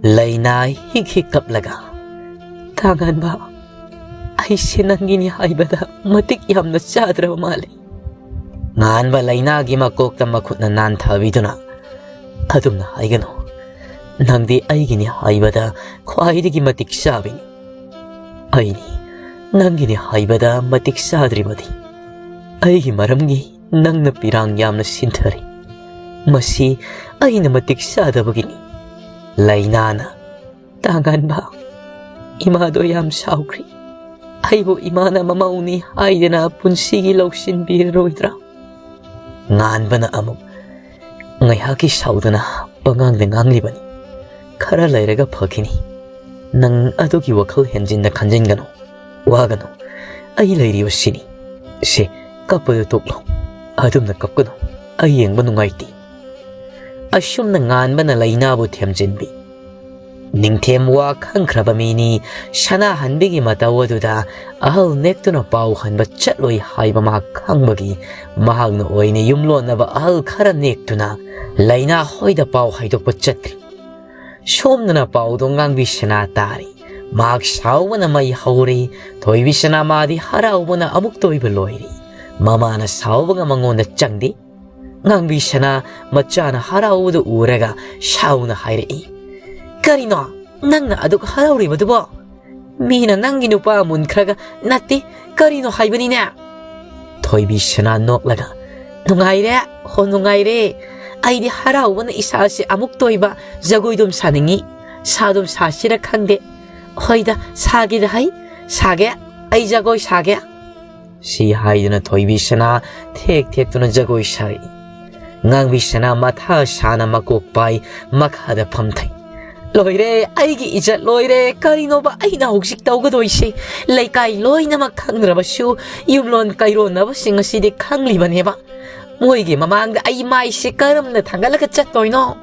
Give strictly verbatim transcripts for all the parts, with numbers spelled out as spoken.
ꯂꯩꯅꯥ ꯍꯤꯛ ꯍꯤꯛ ꯀꯞꯂꯒ, "ꯇꯥꯉꯥꯟꯕ, ꯑꯩꯁꯦ ꯅꯪꯒꯤꯅꯤ ꯍꯥꯏꯕꯗ ꯃꯇꯤꯛ ꯌꯥꯝꯅ ꯆꯥꯗ꯭ꯔꯕ ꯃꯥꯜꯂꯦ꯫" ꯉꯥꯟꯕ ꯂꯩꯅꯥꯒꯤ ꯃꯀꯣꯛꯇ ꯃꯈꯨꯠꯅ ꯅꯥꯟꯊꯕꯤꯗꯨꯅ, "ꯑꯗꯨꯝꯅ ꯍꯥꯏꯒꯅꯨ꯫ ꯅꯪꯗꯤ ꯑꯩꯒꯤꯅꯤ ꯍꯥꯏꯕꯗ ꯈ꯭ꯋꯥꯏꯗꯒꯤ ꯃꯇꯤꯛ ꯆꯥꯕꯤꯅꯤ꯫ ꯑꯩꯅꯤ ꯅꯪꯒꯤꯅꯤ ꯍꯥꯏꯕꯗ ꯃꯇꯤꯛ ꯆꯥꯗ꯭ꯔꯤꯕꯗꯤ ꯑꯩꯒꯤ ꯃꯔꯝꯒꯤ ꯅꯪꯅ ꯄꯤꯔꯥꯡ ꯌꯥꯝꯅ ꯁꯤꯟꯊꯔꯤ꯫ ꯃꯁꯤ ꯑꯩꯅ ꯃꯇꯤꯛ ꯆꯥꯗꯕꯒꯤꯅꯤ꯫" ꯂꯩꯅꯥꯅ, "ꯇꯥꯉꯥꯟꯕ, ꯏꯃꯥꯗꯣ ꯌꯥꯝ ꯁꯥꯎꯈ꯭ꯔꯤ꯫ ꯑꯩꯕꯨ ꯏꯃꯥꯅ ꯃꯃꯧꯅꯤ ꯍꯥꯏꯗꯅ ꯄꯨꯟꯁꯤꯒꯤ ꯂꯧꯁꯤꯟꯕꯤꯔꯔꯣꯏꯗ꯭ꯔꯥ?" ꯉꯥꯟꯕꯅ ꯑꯃꯨꯛ ꯉꯥꯏꯍꯥꯛꯀꯤ ꯁꯥꯎꯗꯅ ꯄꯉꯥꯡꯗ ꯉꯥꯡꯂꯤꯕꯅꯤ꯫ "ꯈꯔ ꯂꯩꯔꯒ ꯐꯈꯤꯅꯤ꯫ ꯅꯪ ꯑꯗꯨꯒꯤ ꯋꯥꯈꯜ ꯍꯦꯟꯖꯤꯟꯅ ꯈꯟꯖꯤꯟꯒꯅꯨ꯫ ꯋꯥꯒꯅꯨ꯫ ꯑꯩ ꯂꯩꯔꯤꯕꯁꯤꯅꯤ꯫ ꯁꯦ, ꯀꯞꯄꯗꯨ ꯇꯣꯛꯂꯣ꯫ ꯑꯗꯨꯝꯅ ꯀꯞꯀꯅꯨ꯫ ꯑꯩ ꯌꯦꯡꯕ ꯅꯨꯡꯉꯥꯏꯇꯦ꯫" ꯑꯁꯨꯝꯅ ꯉꯥꯟꯕꯅ ꯂꯩꯅꯥꯕꯨ ꯊꯦꯝꯖꯤꯟꯕꯤ꯫ ꯅꯤꯡꯊꯦꯝ ꯋꯥ ꯈꯪꯈ꯭ꯔꯕ ꯃꯤꯅꯤ꯫ ꯁꯅꯥꯍꯟꯕꯤꯒꯤ ꯃꯇꯧ ꯑꯗꯨꯗ ꯑꯍꯜ ꯅꯦꯛꯇꯨꯅ ꯄꯥꯎ ꯍꯟꯕ ꯆꯠꯂꯣꯏ ꯍꯥꯏꯕ ꯃꯍꯥꯛ ꯈꯪꯕꯒꯤ ꯃꯍꯥꯛꯅ ꯑꯣꯏꯅ ꯌꯨꯝꯂꯣꯟꯅꯕ ꯑꯍꯜ ꯈꯔ ꯅꯦꯛꯇꯨꯅ ꯂꯩꯅꯥ ꯍꯣꯏꯗ ꯄꯥꯎ ꯍꯥꯏꯗꯣꯛꯄ ꯆꯠꯈ꯭ꯔꯤ꯫ ꯁꯣꯝꯗꯅ ꯄꯥꯎꯗꯣ ꯉꯥꯡꯕꯤ ꯁꯅꯥ ꯇꯥꯔꯤ꯫ ꯃꯍꯥꯛ ꯁꯥꯎꯕꯅ ꯃꯩ ꯍꯧꯔꯤ꯫ ꯊꯣꯏꯕꯤ ꯁꯅꯥ ꯃꯥꯗꯤ ꯍꯔꯥꯎꯕꯅ ꯑꯃꯨꯛꯇ ꯑꯣꯏꯕ ꯂꯣꯏꯔꯤ꯫ ꯃꯃꯥꯅ ꯁꯥꯎꯕꯒ ꯃꯉꯣꯟꯗ ꯆꯪꯗꯦ꯫ ꯉꯥꯡꯕꯤ ꯁꯅꯥ ꯃꯆꯥꯅ ꯍꯔꯥꯎꯕꯗꯨ ꯎꯔꯒ ꯁꯥꯎꯅ ꯍꯥꯏꯔꯛꯏ, "ꯀꯔꯤꯅꯣ ꯅꯪꯅ ꯑꯗꯨꯛ ꯍꯔꯥꯎꯔꯤꯕꯗꯨꯕꯣ? ꯃꯤꯅ ꯅꯪꯒꯤ ꯅꯨꯄꯥ ꯃꯨꯟꯈ꯭ꯔꯒ ꯅꯠꯇꯦ, ꯀꯔꯤꯅꯣ ꯍꯥꯏꯕꯅꯤꯅꯦ?" ꯊꯣꯏꯕꯤ ꯁꯅꯥ ꯅꯣꯛꯂꯒ, "ꯅꯨꯡꯉꯥꯏꯔꯦ, ꯍꯣ ꯅꯨꯡꯉꯥꯏꯔꯦ꯫ ꯑꯩꯗꯤ ꯍꯔꯥꯎꯕꯅ ꯏꯁꯥꯁꯦ ꯑꯃꯨꯛ ꯇꯣꯏꯕ, ꯖꯒꯣꯏꯗꯨꯝ ꯁꯥꯅꯤꯡꯉꯤ꯫ ꯁꯥꯗꯨꯝ ꯁꯥꯁꯤꯔ ꯈꯪꯗꯦ꯫ ꯍꯣꯏꯗ, ꯁꯥꯒꯦꯗ ꯍꯩ, ꯁꯥꯒꯦ꯫ ꯑꯩ ꯖꯒꯣꯏ ꯁꯥꯒꯦ꯫" ꯁꯤ ꯍꯥꯏꯗꯨꯅ ꯊꯣꯏꯕꯤ ꯁꯅꯥ ꯊꯦꯛ ꯊꯦꯛꯇꯨꯅ ꯖꯒꯣꯏ ꯁꯥꯔꯛꯏ꯫ ꯉꯥꯡꯕꯤ ꯁꯅꯥ ꯃꯊꯥ ꯁꯥꯅ ꯃꯀꯣꯛ ꯄꯥꯏ ꯃꯈꯥꯗ ꯐꯝꯊꯩ꯫ "ꯂꯣꯏꯔꯦ, ꯑꯩꯒꯤ ꯏꯖꯠ ꯂꯣꯏꯔꯦ꯫ ꯀꯔꯤꯅꯣꯕ ꯑꯩꯅ ꯍꯧꯖꯤꯛ ꯇꯧꯒꯗꯣꯏꯁꯦ? ꯂꯩꯀꯥꯏ ꯂꯣꯏꯅꯃꯛ ꯈꯪꯗ꯭ꯔꯕꯁꯨ ꯌꯨꯝꯂꯣꯟ ꯀꯩꯔꯣꯟꯅꯕꯁꯤꯡ ꯑꯁꯤꯗꯤ ꯈꯪꯂꯤꯕꯅꯦꯕ꯫ ꯃꯣꯏꯒꯤ ꯃꯃꯥꯡꯗ ꯑꯩ ꯃꯥꯏꯁꯦ ꯀꯔꯝꯅ ꯊꯥꯡꯒꯠꯂꯒ ꯆꯠꯇꯣꯏꯅꯣ?"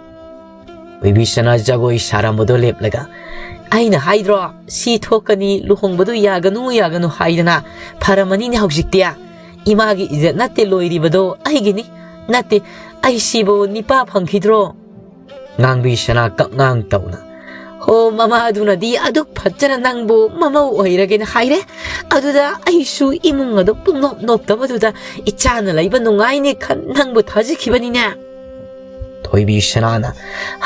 ꯊꯣꯏꯕꯤ ꯁꯅꯥ ꯖꯒꯣꯏ ꯁꯥꯔꯝꯕꯗꯣ ꯂꯦꯞꯂꯒ, "ꯑꯩꯅ ꯍꯥꯏꯗ꯭ꯔꯣ, ꯁꯤ ꯊꯣꯛꯀꯅꯤ, ꯂꯨꯍꯣꯡꯕꯗꯨ ꯌꯥꯒꯅꯨ, ꯌꯥꯒꯅꯨ ꯍꯥꯏꯗꯅ? ꯐꯔꯝꯃꯅꯤꯅꯦ ꯍꯧꯖꯤꯛꯇꯤ꯫ ꯏꯃꯥꯒꯤ ꯏꯖꯠ ꯅꯠꯇꯦ ꯂꯣꯏꯔꯤꯕꯗꯣ, ꯑꯩꯒꯤꯅꯤ꯫ ꯅꯠꯇꯦ, ꯑꯩꯁꯤꯕꯨ ꯅꯤꯄꯥ ꯐꯪꯈꯤꯗ꯭ꯔꯣ?" ꯉꯥꯡꯕꯤ ꯁꯅꯥ ꯀꯞꯉꯥꯡ ꯇꯧꯅ, ꯍꯣ, ꯃꯃꯥꯗꯨꯅꯗꯤ ꯑꯗꯨꯛ ꯐꯠꯇꯅ ꯅꯪꯕꯨ ꯃꯃꯧ ꯑꯣꯏꯔꯒꯦꯅ ꯍꯥꯏꯔꯦ꯫ ꯑꯗꯨꯗ ꯑꯩꯁꯨ ꯏꯃꯨꯡ ꯑꯗꯨ ꯄꯨꯡꯅꯣꯞ ꯅꯣꯞꯇꯕꯗꯨꯗ ꯏꯆꯥꯅ ꯂꯩꯕ ꯅꯨꯡꯉꯥꯏꯅꯤ ꯈꯟ ꯅꯪꯕꯨ ꯊꯥꯖꯈꯤꯕꯅꯤꯅꯦ꯫ ꯊꯣꯏꯕꯤ ꯁꯅꯥꯅ,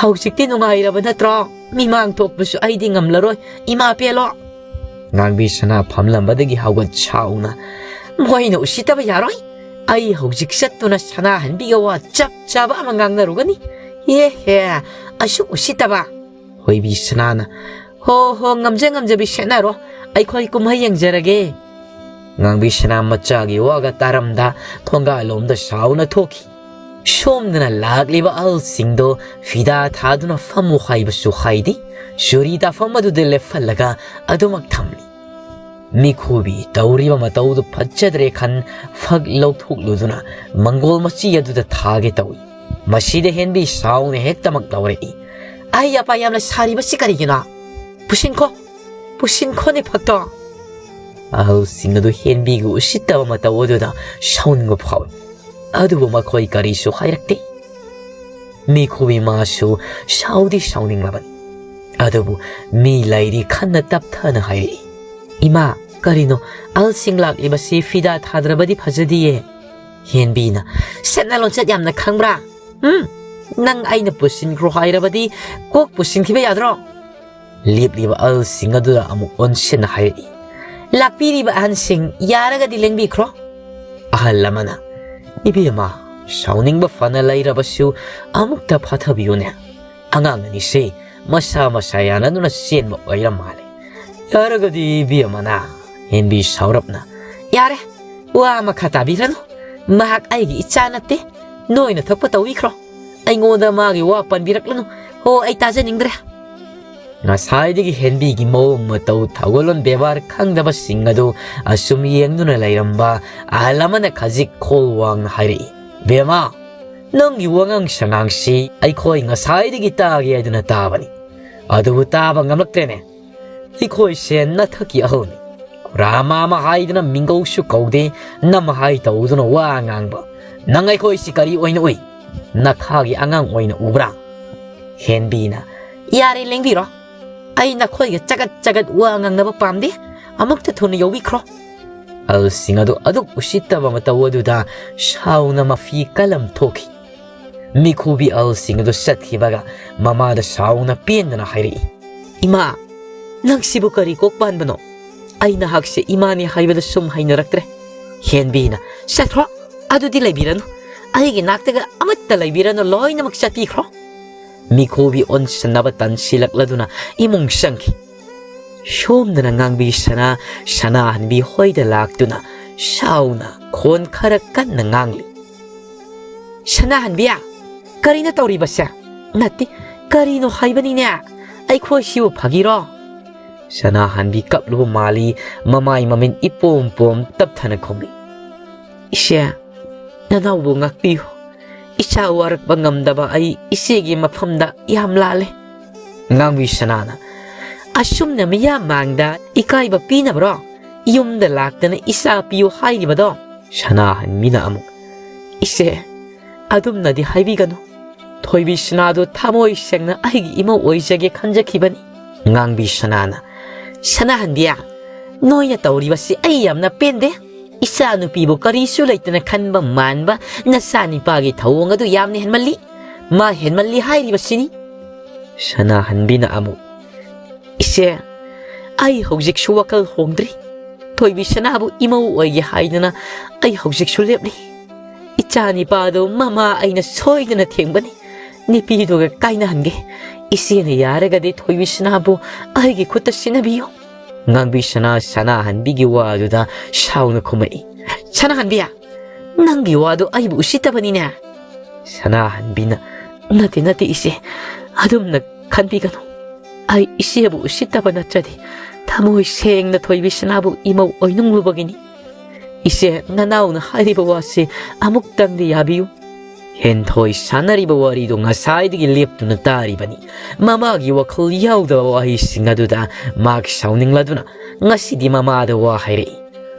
"ꯍꯧꯖꯤꯛꯇꯤ ꯅꯨꯡꯉꯥꯏꯔꯕ ꯅꯠꯇ꯭ꯔꯣ? ꯃꯤꯃꯥꯡ ꯊꯣꯛꯄꯁꯨ ꯑꯩꯗꯤ ꯉꯝꯂꯔꯣꯏ, ꯏꯃꯥ ꯄꯦꯜꯂꯣ!" ꯉꯥꯡꯕꯤ ꯁꯅꯥ ꯐꯝꯂꯝꯕꯗꯒꯤ ꯍꯧꯒꯠ ꯁꯥꯎꯅ, "ꯃꯣꯏꯅ ꯎꯁꯤꯠꯇꯕ ꯌꯥꯔꯣꯏ꯫ ꯑꯩ ꯍꯧꯖꯤꯛ ꯆꯠꯇꯨꯅ ꯁꯅꯥꯍꯟꯕꯤꯒ ꯋꯥ ꯆꯞ ꯆꯥꯕ ꯑꯃ ꯉꯥꯡꯅꯔꯨꯒꯅꯤ꯫ ꯍꯦ ꯍꯦ, ꯑꯁꯨꯛ ꯎꯁꯤꯠꯇꯕ!" ꯊꯣꯏꯕꯤ ꯁꯅꯥꯅ, "ꯍꯣ ꯍꯣ, ꯉꯝꯖ ꯉꯝꯖꯕꯤ ꯁꯦꯠꯅꯔꯣ, ꯑꯩꯈꯣꯏ ꯀꯨꯝꯍꯩ ꯌꯦꯡꯖꯔꯒꯦ꯫" ꯉꯥꯡꯕꯤ ꯁꯅꯥ ꯃꯆꯥꯒꯤ ꯋꯥꯒ ꯇꯥꯔꯝꯗ ꯊꯣꯡꯒꯥꯜꯂꯣꯝꯗ ꯁꯥꯎꯅ ꯊꯣꯛꯈꯤ꯫ ꯁꯣꯝꯗꯅ ꯂꯥꯛꯂꯤꯕ ꯑꯍꯜꯁꯤꯡꯗꯣ ꯐꯤꯗꯥ ꯊꯥꯗꯨꯅ ꯐꯝꯃꯨ ꯍꯥꯏꯕꯁꯨ ꯍꯥꯏꯗꯦ, ꯆꯨꯔꯤ ꯇꯥꯐꯝ ꯑꯗꯨꯗ ꯂꯦꯞꯍꯜꯂꯒ ꯑꯗꯨꯃꯛ ꯊꯝꯂꯤ꯫ ꯃꯤꯈꯨꯕꯤ ꯇꯧꯔꯤꯕ ꯃꯇꯧꯗꯨ ꯐꯠꯖꯗ꯭ꯔꯦ ꯈꯟ ꯐꯛ ꯂꯧꯊꯣꯛꯂꯨꯗꯨꯅ ꯃꯪꯒꯣꯜ ꯃꯆꯤ ꯑꯗꯨꯗ ꯊꯥꯒꯦ ꯇꯧꯏ꯫ ꯃꯁꯤꯗ ꯍꯦꯟꯕꯤ ꯁꯥꯎꯅ ꯍꯦꯛꯇꯃꯛ ꯂꯧꯔꯛꯏ꯫ "ꯑꯩ ꯑꯄꯥ ꯌꯥꯝꯅ ꯁꯥꯔꯤꯕꯁꯤ ꯀꯔꯤꯒꯤꯅꯣ? ꯄꯨꯁꯤꯟꯈꯣ, ꯄꯨꯁꯤꯟꯈꯣꯅꯦ ꯐꯛꯇꯣ!" ꯑꯍꯜꯁꯤꯡ ꯑꯗꯨ ꯍꯦꯟꯕꯤꯒꯤ ꯎꯁꯤꯠꯇꯕ ꯃꯇꯧ ꯑꯗꯨꯗ ꯁꯥꯎꯅꯤꯡꯕ ꯐꯥꯎꯏ꯫ ꯑꯗꯨꯕꯨ ꯃꯈꯣꯏ ꯀꯔꯤꯁꯨ ꯍꯥꯏꯔꯛꯇꯦ꯫ ꯃꯤꯈꯨꯕꯤ ꯃꯥꯁꯨ ꯁꯥꯎꯗꯤ ꯁꯥꯎꯅꯤꯡꯂꯕꯅꯤ꯫ ꯑꯗꯨꯕꯨ ꯃꯤ ꯂꯩꯔꯤ ꯈꯟꯅ ꯇꯞꯊꯅ ꯍꯥꯏꯔꯛꯏ, "ꯏꯃꯥ, ꯀꯔꯤꯅꯣ? ꯑꯍꯜꯁꯤꯡ ꯂꯥꯛꯂꯤꯕꯁꯤ ꯐꯤꯗꯥ ꯊꯥꯗ꯭ꯔꯕꯗꯤ ꯐꯖꯗꯤꯌꯦ꯫" ꯍꯦꯟꯕꯤꯅ, "ꯁꯦꯠꯅ ꯂꯣꯟꯆꯠ ꯌꯥꯝꯅ ꯈꯪꯕ꯭ꯔꯥ? ꯎꯝ? ꯅꯪ ꯑꯩꯅ ꯄꯨꯁꯤꯟꯈ꯭ꯔꯣ ꯍꯥꯏꯔꯕꯗꯤ ꯀꯣꯛ ꯄꯨꯁꯤꯟꯈꯤꯕ ꯌꯥꯗ꯭ꯔꯣ?" ꯂꯦꯞꯂꯤꯕ ꯑꯍꯜꯁꯤꯡ ꯑꯗꯨꯗ ꯑꯃꯨꯛ ꯑꯣꯟꯁꯤꯟꯅ ꯍꯥꯏꯔꯛꯏ, "ꯂꯥꯛꯄꯤꯔꯤꯕ ꯑꯍꯟꯁꯤꯡ, ꯌꯥꯔꯒꯗꯤ ꯂꯦꯡꯕꯤꯈ꯭ꯔꯣ꯫" ꯑꯍꯜ ꯑꯃꯅ, "ꯏꯕꯦꯝꯃ, ꯁꯥꯎꯅꯤꯡꯕ ꯐꯅ ꯂꯩꯔꯕꯁꯨ ꯑꯃꯨꯛꯇ ꯐꯥꯊꯕꯤꯌꯨꯅꯦ꯫ ꯑꯉꯥꯡ ꯑꯅꯤꯁꯦ ꯃꯁꯥ ꯃꯁꯥ ꯌꯥꯅꯗꯨꯅ ꯆꯦꯟꯕ ꯑꯣꯏꯔ ꯃꯥꯜꯂꯦ꯫ ꯌꯥꯔꯒꯗꯤ ꯏꯕꯦꯝꯃꯅ," ꯍꯦꯟꯕꯤ ꯁꯥꯎꯔꯞꯅ, "ꯌꯥꯔꯦ, ꯋꯥ ꯃꯈꯥ ꯇꯥꯕꯤꯔꯅꯨ꯫ ꯃꯍꯥꯛ ꯑꯩꯒꯤ ꯏꯆꯥ ꯅꯠꯇꯦ꯫ ꯅꯣꯏꯅ ꯊꯣꯛꯄ ꯇꯧꯕꯤꯈ꯭ꯔꯣ꯫ ꯑꯩꯉꯣꯟꯗ ꯃꯥꯒꯤ ꯋꯥ ꯄꯟꯕꯤꯔꯛꯂꯅꯨ꯫ ꯍꯣ, ꯑꯩ ꯇꯥꯖꯅꯤꯡꯗ꯭ꯔꯦ꯫" ꯉꯁꯥꯏꯗꯒꯤ ꯍꯦꯟꯕꯤꯒꯤ ꯃꯑꯣꯡ ꯃꯇꯧ, ꯊꯧꯒꯜꯂꯣꯟ ꯕꯦꯕꯥꯔ ꯈꯪꯗꯕꯁꯤꯡ ꯑꯗꯨ ꯑꯁꯨꯝ ꯌꯦꯡꯗꯨꯅ ꯂꯩꯔꯝꯕ ꯑꯍꯜ ꯑꯃꯅ ꯈꯖꯤꯛ ꯈꯣꯜ ꯋꯥꯡꯅ ꯍꯥꯏꯔꯛꯏ, "ꯕꯦꯝꯃ, ꯅꯪꯒꯤ ꯋꯥꯉꯥꯡ ꯁꯉꯥꯡꯁꯤ ꯑꯩꯈꯣꯏ ꯉꯁꯥꯏꯗꯒꯤ ꯇꯥꯒꯦ ꯍꯥꯏꯗꯨꯅ ꯇꯥꯕꯅꯤ, ꯑꯗꯨꯕꯨ ꯇꯥꯕ ꯉꯝꯂꯛꯇ꯭ꯔꯦꯅꯦ꯫ ꯑꯩꯈꯣꯏꯁꯦ ꯅꯊꯛꯀꯤ ꯑꯍꯜꯅꯤ꯫ ꯈꯨꯔꯥ ꯃꯥꯃ ꯍꯥꯏꯗꯨꯅ ꯃꯤꯡꯒꯧꯁꯨ ꯀꯧꯗꯦ, ꯅꯝꯍꯥꯏ ꯇꯧꯗꯨꯅ ꯋꯥ ꯉꯥꯡꯕ꯫ ꯅꯪ ꯑꯩꯈꯣꯏꯁꯤ ꯀꯔꯤ ꯑꯣꯏꯅ ꯎꯏ? ꯅꯈꯥꯒꯤ ꯑꯉꯥꯡ ꯑꯣꯏꯅ ꯎꯕ꯭ꯔꯥ?" ꯍꯦꯟꯕꯤꯅ, "ꯌꯥꯔꯦ, ꯂꯦꯡꯕꯤꯔꯣ꯫ ꯑꯩ ꯅꯈꯣꯏꯒ ꯆꯒꯠ ꯆꯒꯠ ꯋꯥ ꯉꯥꯡꯅꯕ ꯄꯥꯝꯗꯦ꯫ ꯑꯃꯨꯛꯇ ꯊꯨꯅ ꯌꯧꯕꯤꯈ꯭ꯔꯣ꯫" ꯑꯜꯁꯤꯡ ꯑꯗꯨ ꯑꯗꯨꯛ ꯎꯁꯤꯠꯇꯕ ꯃꯇꯧ ꯑꯗꯨꯗ ꯁꯥꯎꯅ ꯃꯐꯤ ꯀꯂꯝ ꯊꯣꯛꯈꯤ꯫ ꯃꯤꯈꯨꯕꯤ ꯑꯜꯁꯤꯡ ꯑꯗꯨ ꯆꯠꯈꯤꯕꯒ ꯃꯃꯥꯗ ꯁꯥꯎꯅ ꯄꯦꯟꯗꯅ ꯍꯥꯏꯔꯛꯏ, "ꯏꯃꯥ, ꯅꯪꯁꯤꯕꯨ ꯀꯔꯤ ꯀꯣꯛ ꯄꯥꯟꯕꯅꯣ? ꯑꯩ ꯅꯍꯥꯛꯁꯦ ꯏꯃꯥꯅꯤ ꯍꯥꯏꯕꯗ ꯁꯨꯝ ꯍꯩꯅꯔꯛꯇ꯭ꯔꯦ꯫ ꯍꯦꯟꯕꯤꯅ, ꯆꯠꯈ꯭ꯔꯣ, ꯑꯗꯨꯗꯤ ꯂꯩꯕꯤꯔꯅꯨ꯫ ꯑꯩꯒꯤ ꯅꯥꯛꯇꯒ ꯑꯃꯠꯇ ꯂꯩꯕꯤꯔꯅꯨ, ꯂꯣꯏꯅꯃꯛ ꯆꯠꯄꯤꯈ꯭ꯔꯣ꯫" ꯃꯤꯈꯨꯕꯤ ꯑꯣꯟꯁꯟꯅꯕ ꯇꯟꯁꯤꯜꯂꯛꯂꯗꯨꯅ ꯏꯃꯨꯡ ꯆꯪꯈꯤ꯫ ꯁꯣꯝꯗꯅ ꯉꯥꯡꯕꯤ ꯁꯅꯥ, ꯁꯅꯥꯍꯟꯕꯤ ꯍꯣꯏꯗ ꯂꯥꯛꯇꯨꯅ ꯁꯥꯎꯅ ꯈꯣꯟ ꯈꯔ ꯀꯟꯅ ꯉꯥꯡꯂꯤ꯫ "ꯁꯅꯥꯍꯟꯕꯤ, ꯀꯔꯤꯅꯣ ꯇꯧꯔꯤꯕꯁꯦ? ꯅꯠꯇꯦ, ꯀꯔꯤꯅꯣ ꯍꯥꯏꯕꯅꯤꯅꯦ? ꯑꯩꯈꯣꯏꯁꯤꯕꯨ ꯐꯥꯒꯤꯔꯣ?" ꯁꯅꯥꯍꯟꯕꯤ ꯀꯞꯂꯨꯕ ꯃꯥꯜꯂꯤ, ꯃꯃꯥꯏ ꯃꯃꯤꯠ ꯏꯄꯣꯝ ꯄꯣꯝ ꯇꯞꯊꯅ ꯈꯨꯝꯃꯤ꯫ "ꯏꯆꯦ, ꯅꯅꯥꯎꯕꯨ ꯉꯥꯛꯄꯤꯌꯨ꯫ ꯏꯆꯥ ꯋꯥꯔꯛꯄ ꯉꯝꯗꯕ ꯑꯩ ꯏꯆꯦꯒꯤ ꯃꯐꯝꯗ ꯌꯥꯝ ꯂꯥꯜꯂꯦ꯫" ꯉꯥꯡꯕꯤ ꯁꯅꯥꯅ, "ꯑꯁꯨꯝꯅ ꯃꯤꯌꯥꯝ ꯃꯥꯡꯗ ꯏꯀꯥꯏꯕ ꯄꯤꯅꯕ꯭ꯔꯣ ꯌꯨꯝꯗ ꯂꯥꯛꯇꯅ ꯏꯆꯥ ꯄꯤꯌꯨ ꯍꯥꯏꯔꯤꯕꯗꯣ?" ꯁꯅꯥꯍꯟꯕꯤꯅ ꯑꯃꯨꯛ, "ꯏꯆꯦ, ꯑꯗꯨꯝꯅꯗꯤ ꯍꯥꯏꯕꯤꯒꯅꯨ꯫ ꯊꯣꯏꯕꯤ ꯁꯅꯥꯗꯨ ꯊꯃꯣꯏ ꯁꯦꯡꯅ ꯑꯩꯒꯤ ꯏꯃꯧ ꯑꯣꯏꯖꯒꯦ ꯈꯟꯖꯈꯤꯕꯅꯤ꯫" ꯉꯥꯡꯕꯤ ꯁꯅꯥꯅ, "ꯁꯅꯥꯍꯟꯕꯤ, ꯅꯣꯏꯅ ꯇꯧꯔꯤꯕꯁꯤ ꯑꯩ ꯌꯥꯝꯅ ꯄꯦꯟꯗꯦ꯫ ꯏꯆꯥ ꯅꯨꯄꯤꯕꯨ ꯀꯔꯤꯁꯨ ꯂꯩꯇꯅ ꯈꯟꯕ ꯃꯥꯟꯕ ꯅꯆꯥ ꯅꯤꯄꯥꯒꯤ ꯊꯧꯑꯣꯡ ꯑꯗꯨ ꯌꯥꯝꯅ ꯍꯦꯟꯃꯜꯂꯤ꯫ ꯃꯥ ꯍꯦꯟꯃꯜꯂꯤ ꯍꯥꯏꯔꯤꯕꯁꯤꯅꯤ꯫" ꯁꯅꯥꯍꯟꯕꯤꯅ ꯑꯃꯨꯛ, "ꯏꯆꯦ, ꯑꯩ ꯍꯧꯖꯤꯛꯁꯨ ꯋꯥꯈꯜ ꯍꯣꯡꯗ꯭ꯔꯤ꯫ ꯊꯣꯏꯕꯤ ꯁꯅꯥꯕꯨ ꯏꯃꯧ ꯑꯣꯏꯒꯦ ꯍꯥꯏꯗꯅ ꯑꯩ ꯍꯧꯖꯤꯛꯁꯨ ꯂꯦꯞꯂꯤ꯫ ꯏꯆꯥ ꯅꯤꯄꯥꯗꯨ ꯃꯃꯥ ꯑꯩꯅ ꯁꯣꯏꯗꯅ ꯊꯦꯡꯕꯅꯤ꯫ ꯅꯨꯄꯤꯗꯨꯒ ꯀꯥꯏꯅꯍꯟꯒꯦ꯫ ꯏꯆꯦꯅ ꯌꯥꯔꯒꯗꯤ ꯊꯣꯏꯕꯤ ꯁꯅꯥꯕꯨ ꯑꯩꯒꯤ ꯈꯨꯠꯇ ꯁꯤꯟꯅꯕꯤꯌꯨ꯫" ꯉꯥꯡꯕꯤ ꯁꯅꯥ ꯁꯅꯥꯍꯟꯕꯤꯒꯤ ꯋꯥ ꯑꯗꯨꯗ ꯁꯥꯎꯅ ꯈꯨꯝꯃꯛꯏ, "ꯁꯅꯥꯍꯟꯕꯤ, ꯅꯪꯒꯤ ꯋꯥꯗꯨ ꯑꯩꯕꯨ ꯎꯁꯤꯠꯇꯕꯅꯤꯅꯦ꯫" ꯁꯅꯥꯍꯟꯕꯤꯅ, "ꯅꯠꯇꯦ, ꯅꯠꯇꯦ ꯏꯆꯦ, ꯑꯗꯨꯝꯅ ꯈꯟꯕꯤꯒꯅꯨ꯫ ꯑꯩ ꯏꯆꯦꯕꯨ ꯎꯁꯤꯠꯇꯕ ꯅꯠꯆꯗꯦ꯫ ꯊꯃꯣꯏ ꯁꯦꯡꯅ ꯊꯣꯏꯕꯤ ꯁꯅꯥꯕꯨ ꯏꯃꯧ ꯑꯣꯏꯅꯤꯡꯂꯨꯕꯒꯤꯅꯤ꯫ ꯏꯆꯦ, ꯅꯅꯥꯎꯅ ꯍꯥꯏꯔꯤꯕ ꯋꯥꯁꯤ ꯑꯃꯨꯛꯇꯪꯗꯤ ꯌꯥꯕꯤꯌꯨ꯫" ꯍꯦꯟꯊꯣꯏ ꯁꯥꯟꯅꯔꯤꯕ ꯋꯥꯔꯤꯗꯨ ꯉꯁꯥꯏꯗꯒꯤ ꯂꯦꯞꯇꯨꯅ ꯇꯥꯔꯤꯕꯅꯤ꯫ ꯃꯃꯥꯒꯤ ꯋꯥꯈꯜ ꯌꯥꯎꯗꯕ ꯋꯥꯍꯩꯁꯤꯡ ꯑꯗꯨꯗ ꯃꯍꯥꯛ ꯁꯥꯎꯅꯤꯡꯂꯗꯨꯅ ꯉꯁꯤꯗꯤ ꯃꯃꯥꯗ ꯋꯥ ꯍꯥꯏꯔꯛꯏ꯫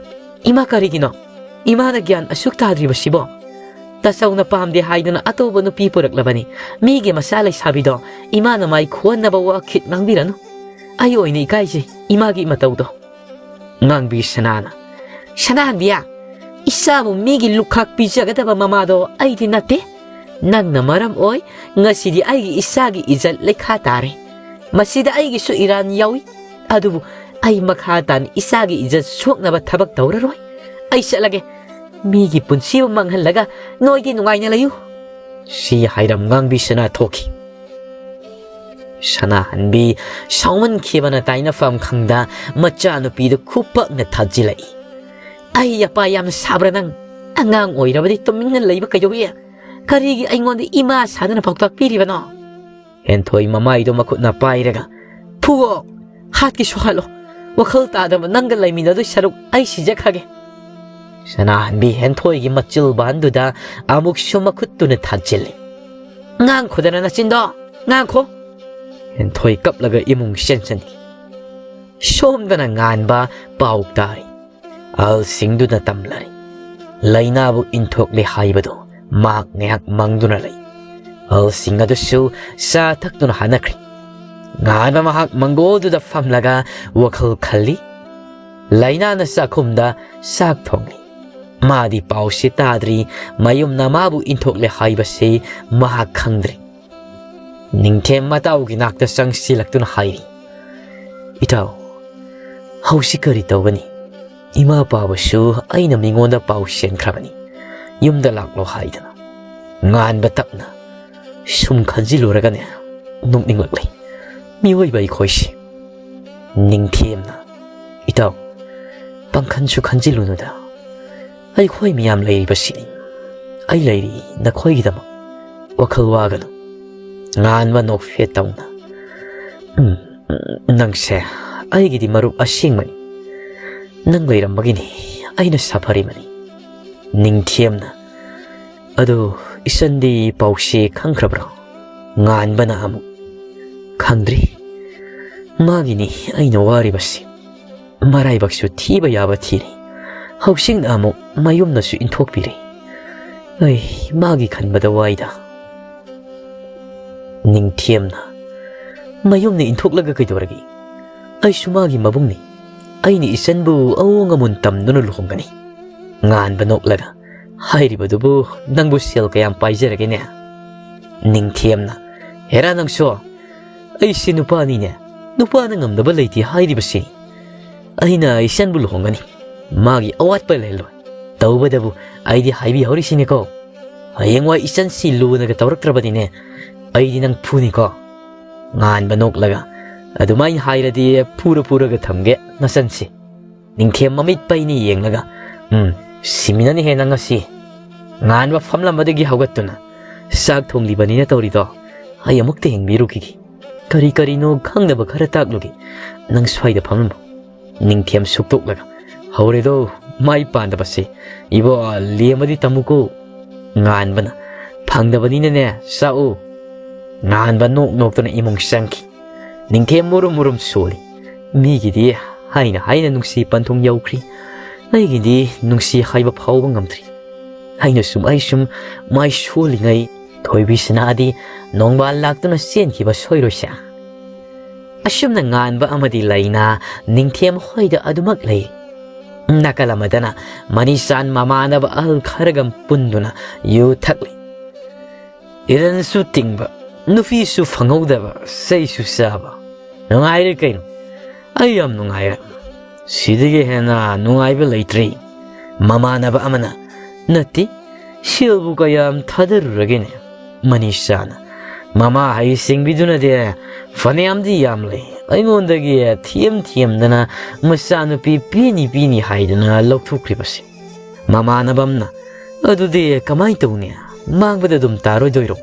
"ꯏꯃꯥ, ꯀꯔꯤꯒꯤꯅꯣ ꯏꯃꯥꯅ ꯒ꯭ꯌꯥꯟ ꯑꯁꯨꯛ ꯇꯥꯗ꯭ꯔꯤꯕꯁꯤꯕꯣ? ꯇꯥꯆꯧꯅ ꯄꯥꯝꯗꯦ ꯍꯥꯏꯗꯨꯅ ꯑꯇꯣꯞꯄ ꯅꯨꯄꯤ ꯄꯨꯔꯛꯂꯕꯅꯤ꯫ ꯃꯤꯒꯤ ꯃꯆꯥ ꯂꯩꯁꯥꯕꯤꯗꯣ ꯏꯃꯥꯅ ꯃꯥꯏ ꯈꯨꯍꯟꯅꯕ ꯋꯥ ꯈꯤꯠ ꯉꯥꯡꯕꯤꯔꯅꯨ꯫ ꯑꯩ ꯑꯣꯏꯅ ꯏꯀꯥꯏꯖꯩ ꯏꯃꯥꯒꯤ ꯃꯇꯧꯗꯣ꯫ ꯉꯥꯡꯕꯤ ꯁꯅꯥꯅ, "ꯁꯅꯥꯍꯟꯕꯤ, ꯏꯆꯥꯕꯨ ꯃꯤꯒꯤ ꯂꯨꯈꯥꯛ ꯄꯤꯖꯒꯗꯕ ꯃꯃꯥꯗꯣ ꯑꯩꯗꯤ ꯅꯠꯇꯦ꯫ ꯅꯪꯅ ꯃꯔꯝ ꯑꯣꯏ ꯉꯁꯤꯗꯤ ꯑꯩꯒꯤ ꯏꯆꯥꯒꯤ ꯏꯖꯠ ꯂꯩꯈꯥ ꯇꯥꯔꯦ꯫ ꯃꯁꯤꯗ ꯑꯩꯒꯤꯁꯨ ꯏꯔꯥꯟ ꯌꯥꯎꯏ꯫ ꯑꯗꯨꯕꯨ ꯑꯩ ꯃꯈꯥ ꯇꯥꯅ ꯏꯆꯥꯒꯤ ꯏꯖꯠ ꯁꯣꯛꯅꯕ ꯊꯕꯛ ꯇꯧꯔꯔꯣꯏ꯫ ꯑꯩ ꯆꯠꯂꯒꯦ꯫ ꯃꯤꯒꯤ ꯄꯨꯟꯁꯤꯕꯨ ꯃꯥꯡꯍꯜꯂꯒ ꯅꯣꯏꯗꯤ ꯅꯨꯡꯉꯥꯏꯅ ꯂꯩꯌꯨ꯫" ꯁꯤ ꯍꯥꯏꯔꯝ ꯉꯥꯡꯕꯤ ꯁꯅꯥ ꯊꯣꯛꯈꯤ꯫ ꯁꯅꯥꯍꯟꯕꯤ ꯁꯥꯎꯃꯟꯈꯤꯕꯅ ꯇꯥꯏꯅꯐꯝ ꯈꯪꯗ ꯃꯆꯥꯅꯨꯄꯤꯗꯨ ꯈꯨꯄꯛꯅ ꯊꯥꯖꯤꯜꯂꯛꯏ꯫ "ꯑꯩ ꯑꯄꯥ ꯌꯥꯝ ꯁꯥꯕ꯭ꯔꯥ ꯅꯪ? ꯑꯉꯥꯡ ꯑꯣꯏꯔꯕꯗꯤ ꯇꯨꯃꯤꯟꯅ ꯂꯩꯕ ꯀꯩꯗꯧꯏ? ꯀꯔꯤꯒꯤ ꯑꯩꯉꯣꯟꯗ ꯏꯃꯥ ꯁꯥꯗꯅ ꯄꯥꯎꯇꯥꯛ ꯄꯤꯔꯤꯕꯅꯣ?" ꯍꯦꯟꯊꯣꯏ ꯃꯃꯥꯏꯗꯣ ꯃꯈꯨꯠꯅ ꯄꯥꯏꯔꯒ, "ꯐꯨꯑꯣ! ꯍꯥꯠꯀꯦꯁꯨ ꯍꯥꯠꯂꯣ! ꯋꯥꯈꯜ ꯇꯥꯗꯕ ꯅꯪꯒ ꯂꯩꯃꯤꯟꯅꯗꯣꯏ ꯁꯔꯨꯛ ꯑꯩ ꯁꯤꯖꯈ꯭ꯔꯒꯦ꯫" ꯁꯅꯥꯍꯟꯕꯤ ꯍꯦꯟꯊꯣꯏꯒꯤ ꯃꯆꯤꯜꯕꯥꯟꯗꯨꯗ ꯑꯃꯨꯛꯁꯨ ꯃꯈꯨꯠꯇꯨꯅ ꯊꯥꯖꯤꯜꯂꯤ꯫ "ꯉꯥꯡꯈꯣꯗꯅ ꯅꯆꯤꯟꯗꯣ! ꯉꯥꯡꯈꯣ!" ꯍꯦꯟꯊꯣꯏ ꯀꯞꯂꯒ ꯏꯃꯨꯡ ꯆꯦꯟꯁꯤꯟꯈꯤ꯫ ꯁꯣꯝꯗꯅ ꯉꯥꯟꯕ ꯄꯥꯎ ꯇꯥꯔꯤ꯫ ꯑꯍꯜꯁꯤꯡꯗꯨꯅ ꯇꯝꯂꯔꯤ꯫ ꯂꯥꯏꯅꯥꯕꯨ ꯏꯟꯊꯣꯛꯂꯦ ꯍꯥꯏꯕꯗꯨ ꯃꯍꯥꯛ ꯉꯥꯏꯍꯥꯛ ꯃꯪꯗꯨꯅ ꯂꯩ꯫ ꯑꯍꯜꯁꯤꯡ ꯑꯗꯨꯁꯨ ꯆꯥ ꯊꯛꯇꯨꯅ ꯍꯥꯟꯅꯈ꯭ꯔꯦ꯫ ꯉꯥꯟꯕ ꯃꯍꯥꯛ ꯃꯪꯒꯣꯜꯗꯨꯗ ꯐꯝꯂꯒ ꯋꯥꯈꯜ ꯈꯜꯂꯤ꯫ ꯂꯥꯏꯅꯥꯅ ꯆꯥꯛꯈꯨꯝꯗ ꯆꯥꯛ ꯊꯣꯡꯂꯤ꯫ ꯃꯥꯗꯤ ꯄꯥꯎꯁꯤ ꯇꯥꯗ꯭ꯔꯤ, ꯃꯌꯨꯝꯅ ꯃꯥꯕꯨ ꯏꯟꯊꯣꯛꯂꯦ ꯍꯥꯏꯕꯁꯤ ꯃꯍꯥꯛ ꯈꯪꯗ꯭ꯔꯤ꯫ ꯅꯤꯡꯊꯦꯝ ꯃꯇꯥꯎꯒꯤ ꯅꯥꯛꯇ ꯆꯪꯁꯤꯜꯂꯛꯇꯨꯅ ꯍꯥꯏꯔꯤ, "ꯏꯇꯥꯎ, ꯍꯧꯖꯤꯛ ꯀꯔꯤ ꯇꯧꯒꯅꯤ? ꯏꯃꯥ ꯄꯥꯕꯁꯨ ꯑꯩꯅ ꯃꯤꯉꯣꯟꯗ ꯄꯥꯎ ꯆꯦꯟꯈ꯭ꯔꯕꯅꯤ, ꯌꯨꯝꯗ ꯂꯥꯛꯂꯣ ꯍꯥꯏꯗꯅ꯫" ꯉꯥꯟꯕ ꯇꯞꯅ ꯁꯨꯝ ꯈꯟꯖꯤꯜꯂꯨꯔꯒꯅꯦ, ꯅꯣꯛꯅꯤꯡꯂꯛꯂꯦ꯫ ꯃꯤꯑꯣꯏꯕ ꯑꯩꯈꯣꯏꯁꯦ꯫ ꯅꯤꯡꯊꯦꯝꯅ, "ꯏꯇꯥꯎ, ꯄꯥꯡꯈꯟꯁꯨ ꯈꯟꯖꯤꯜꯂꯨꯅꯨꯗ꯫ ꯑꯩꯈꯣꯏ ꯃꯤꯌꯥꯝ ꯂꯩꯔꯤꯕꯁꯤꯅꯤ꯫ ꯑꯩ ꯂꯩꯔꯤ ꯅꯈꯣꯏꯒꯤꯗꯃꯛ꯫ ꯋꯥꯈꯜ ꯋꯥꯒꯅꯨ꯫" ꯉꯥꯟꯕ ꯅꯣꯛꯐꯦꯠ ꯇꯧꯅ, "ꯎꯝ, ꯅꯪꯁꯦ ꯑꯩꯒꯤꯗꯤ ꯃꯔꯨꯞ ꯑꯁꯦꯡꯕꯅꯤ꯫ ꯅꯪ ꯂꯩꯔꯝꯕꯒꯤꯅꯤ ꯑꯩꯅ ꯁꯥꯐꯔꯤꯕꯅꯤ꯫" ꯅꯤꯡꯊꯦꯝꯅ, "ꯑꯗꯨ ꯏꯆꯟꯗꯤ ꯄꯥꯎꯁꯦ ꯈꯪꯈ꯭ꯔꯕ꯭ꯔꯣ?" ꯉꯥꯟꯕꯅ ꯑꯃꯨꯛ, "ꯈꯪꯗ꯭ꯔꯤ꯫ ꯃꯥꯒꯤꯅꯤ ꯑꯩꯅ ꯋꯥꯔꯤꯕꯁꯤ꯫ ꯃꯔꯥꯏꯕꯛꯁꯨ ꯊꯤꯕ ꯌꯥꯕ ꯊꯤꯔꯤ꯫ ꯍꯧꯖꯤꯛꯅ ꯑꯃꯨꯛ ꯃꯌꯨꯝꯅꯁꯨ ꯏꯟꯊꯣꯛꯄꯤꯔꯦ꯫ ꯑꯩ ꯃꯥꯒꯤ ꯈꯟꯕꯗ ꯋꯥꯏꯗ꯫" ꯅꯤꯡꯊꯦꯝꯅ, "ꯃꯌꯨꯝꯅ ꯏꯟꯊꯣꯛꯂꯒ ꯀꯩꯗꯧꯔꯒꯦ? ꯑꯩꯁꯨ ꯃꯥꯒꯤ ꯃꯕꯨꯡꯅꯤ꯫ ꯑꯩꯅ ꯏꯆꯟꯕꯨ ꯑꯑꯣꯡ ꯑꯃꯣꯟ ꯇꯝꯗꯨꯅ ꯂꯨꯍꯣꯡꯒꯅꯤ꯫ ꯉꯥꯟꯕ ꯅꯣꯛꯂꯒ, "ꯍꯥꯏꯔꯤꯕꯗꯨꯕꯨ ꯅꯪꯕꯨ ꯁꯦꯜ ꯀꯌꯥꯝ ꯄꯥꯏꯖꯔꯒꯦꯅꯦ?" ꯅꯤꯡꯊꯦꯝꯅ, "ꯍꯦꯔꯥ ꯅꯪꯁꯨ, ꯑꯩꯁꯤ ꯅꯨꯄꯥꯅꯤꯅꯦ, ꯅꯨꯄꯥꯅ ꯉꯝꯗꯕ ꯂꯩꯇꯦ ꯍꯥꯏꯔꯤꯕꯁꯤ꯫ ꯑꯩꯅ ꯏꯆꯟꯕꯨ ꯂꯨꯍꯣꯡꯒꯅꯤ, ꯃꯥꯒꯤ ꯑꯋꯥꯠꯄ ꯂꯩꯍꯜꯂꯣꯏ꯫ ꯇꯧꯕꯗꯕꯨ ꯑꯩꯗꯤ ꯍꯥꯏꯕꯤꯍꯧꯔꯤꯁꯤꯅꯤꯀꯣ, ꯍꯌꯦꯡꯋꯥꯏ ꯏꯆꯟꯁꯤ ꯂꯨꯅꯒ ꯇꯧꯔꯛꯇ꯭ꯔꯕꯗꯤꯅꯦ, ꯑꯩꯗꯤ ꯅꯪ ꯐꯨꯅꯤꯀꯣ꯫" ꯉꯥꯟꯕ ꯅꯣꯛꯂꯒ, "ꯑꯗꯨꯃꯥꯏꯅ ꯍꯥꯏꯔꯗꯤ ꯐꯨꯔ ꯐꯨꯔꯒ ꯊꯝꯒꯦ ꯅꯆꯟꯁꯤ꯫" ꯅꯤꯡꯊꯦꯝ ꯃꯃꯤꯠ ꯄꯩꯅ ꯌꯦꯡꯂꯒ, "ꯎꯝ, ꯁꯤꯃꯤꯅꯅꯤ ꯍꯦ ꯅꯪ ꯉꯁꯤ꯫" ꯉꯥꯟꯕ ꯐꯝꯂꯝꯕꯗꯒꯤ ꯍꯧꯒꯠꯇꯨꯅ, "ꯆꯥꯛ ꯊꯣꯡꯂꯤꯕꯅꯤꯅ ꯇꯧꯔꯤꯗꯣ, ꯑꯩ ꯑꯃꯨꯛꯇ ꯌꯦꯡꯕꯤꯔꯨꯈꯤꯒꯦ꯫ ꯀꯔꯤ ꯀꯔꯤꯅꯣ ꯈꯪꯗꯕ ꯈꯔ ꯇꯥꯛꯂꯨꯒꯦ꯫ ꯅꯪ ꯁ꯭ꯋꯥꯏꯗ ꯐꯝꯂꯝꯃꯨ꯫" ꯅꯤꯡꯊꯦꯝ ꯁꯨꯛꯇꯣꯛꯂꯒ, "ꯍꯧꯔꯦꯗꯣ, ꯃꯥꯏ ꯄꯥꯟꯗꯕꯁꯦ꯫ ꯏꯕꯣ, ꯂꯦꯝꯕꯗꯤ ꯇꯝꯃꯨꯀꯣ꯫" ꯉꯥꯟꯕꯅ, "ꯐꯪꯗꯕꯅꯤꯅꯅꯦ, ꯆꯥꯛꯎ꯫" ꯉꯥꯟꯕ ꯅꯣꯛ ꯅꯣꯛꯇꯨꯅ ꯏꯃꯨꯡ ꯆꯪꯈꯤ꯫ ꯅꯤꯡꯊꯦꯝ ꯃꯨꯔꯨꯝ ꯃꯨꯔꯨꯝ ꯁꯣꯜꯂꯤ꯫ ꯃꯤꯒꯤꯗꯤ ꯍꯥꯏꯅ ꯍꯥꯏꯅ ꯅꯨꯡꯁꯤ ꯄꯟꯊꯨꯡ ꯌꯧꯈ꯭ꯔꯤ꯫ ꯑꯩꯒꯤꯗꯤ ꯅꯨꯡꯁꯤ ꯍꯥꯏꯕ ꯐꯥꯎꯕ ꯉꯝꯗ꯭ꯔꯤ꯫ ꯑꯩꯅ ꯁꯨꯝ, ꯑꯩ ꯁꯨꯝ ꯃꯥꯏ ꯁꯣꯜꯂꯤꯉꯩ ꯊꯣꯏꯕꯤ ꯁꯅꯥꯗꯤ ꯅꯣꯡꯕꯥꯜ ꯂꯥꯛꯇꯨꯅ ꯆꯦꯟꯈꯤꯕ ꯁꯣꯏꯔꯣꯏꯁꯦ꯫ ꯑꯁꯨꯝꯅ ꯉꯥꯟꯕ ꯑꯃꯗꯤ ꯂꯩꯅꯥ ꯅꯤꯡꯊꯦꯝ ꯍꯣꯏꯗ ꯑꯗꯨꯃꯛ ꯂꯩ꯫ ꯅꯥꯀꯜ ꯑꯃꯗꯅ ꯃꯅꯤꯁꯥꯟ ꯃꯃꯥꯟꯅꯕ ꯑꯍꯜ ꯈꯔꯒ ꯄꯨꯟꯗꯨꯅ ꯌꯨ ꯊꯛꯂꯤ꯫ ꯏꯔꯟꯁꯨ ꯇꯤꯡꯕ, ꯅꯨꯄꯤꯁꯨ ꯐꯪꯍꯧꯗꯕ, ꯆꯩꯁꯨ ꯆꯥꯕ꯫ ꯅꯨꯡꯉꯥꯏꯔꯦ ꯀꯩꯅꯣ꯫ ꯑꯩ ꯌꯥꯝ ꯅꯨꯡꯉꯥꯏꯔꯦ꯫ ꯁꯤꯗꯒꯤ ꯍꯦꯟꯅ ꯅꯨꯡꯉꯥꯏꯕ ꯂꯩꯇ꯭ꯔꯦ꯫ ꯃꯃꯥꯟꯅꯕ ꯑꯃꯅ, "ꯅꯠꯇꯦ, ꯁꯦꯜꯕꯨ ꯀꯌꯥꯝ ꯊꯥꯗꯔꯨꯔꯒꯦꯅꯦ?" ꯃꯅꯤꯁꯥꯅ, "ꯃꯃꯥ ꯍꯩꯁꯤꯡꯕꯤꯗꯨꯅꯗꯤ ꯐꯅꯌꯥꯝꯗꯤ ꯌꯥꯝꯂꯦ꯫ ꯑꯩꯉꯣꯟꯗꯒꯤ ꯊꯦꯝ ꯊꯦꯝꯗꯅ ꯃꯆꯥꯅꯨꯄꯤ ꯄꯤꯅꯤ ꯄꯤꯅꯤ ꯍꯥꯏꯗꯅ ꯂꯧꯊꯣꯛꯈ꯭ꯔꯤꯕꯁꯦ꯫ ꯃꯃꯥꯟꯅꯕ ꯑꯃꯅ, ꯑꯗꯨꯗꯤ ꯀꯃꯥꯏ ꯇꯧꯅꯤ? ꯃꯥꯡꯕꯗ ꯑꯗꯨꯝ ꯇꯥꯔꯣꯏꯗꯣꯏꯔꯣ?"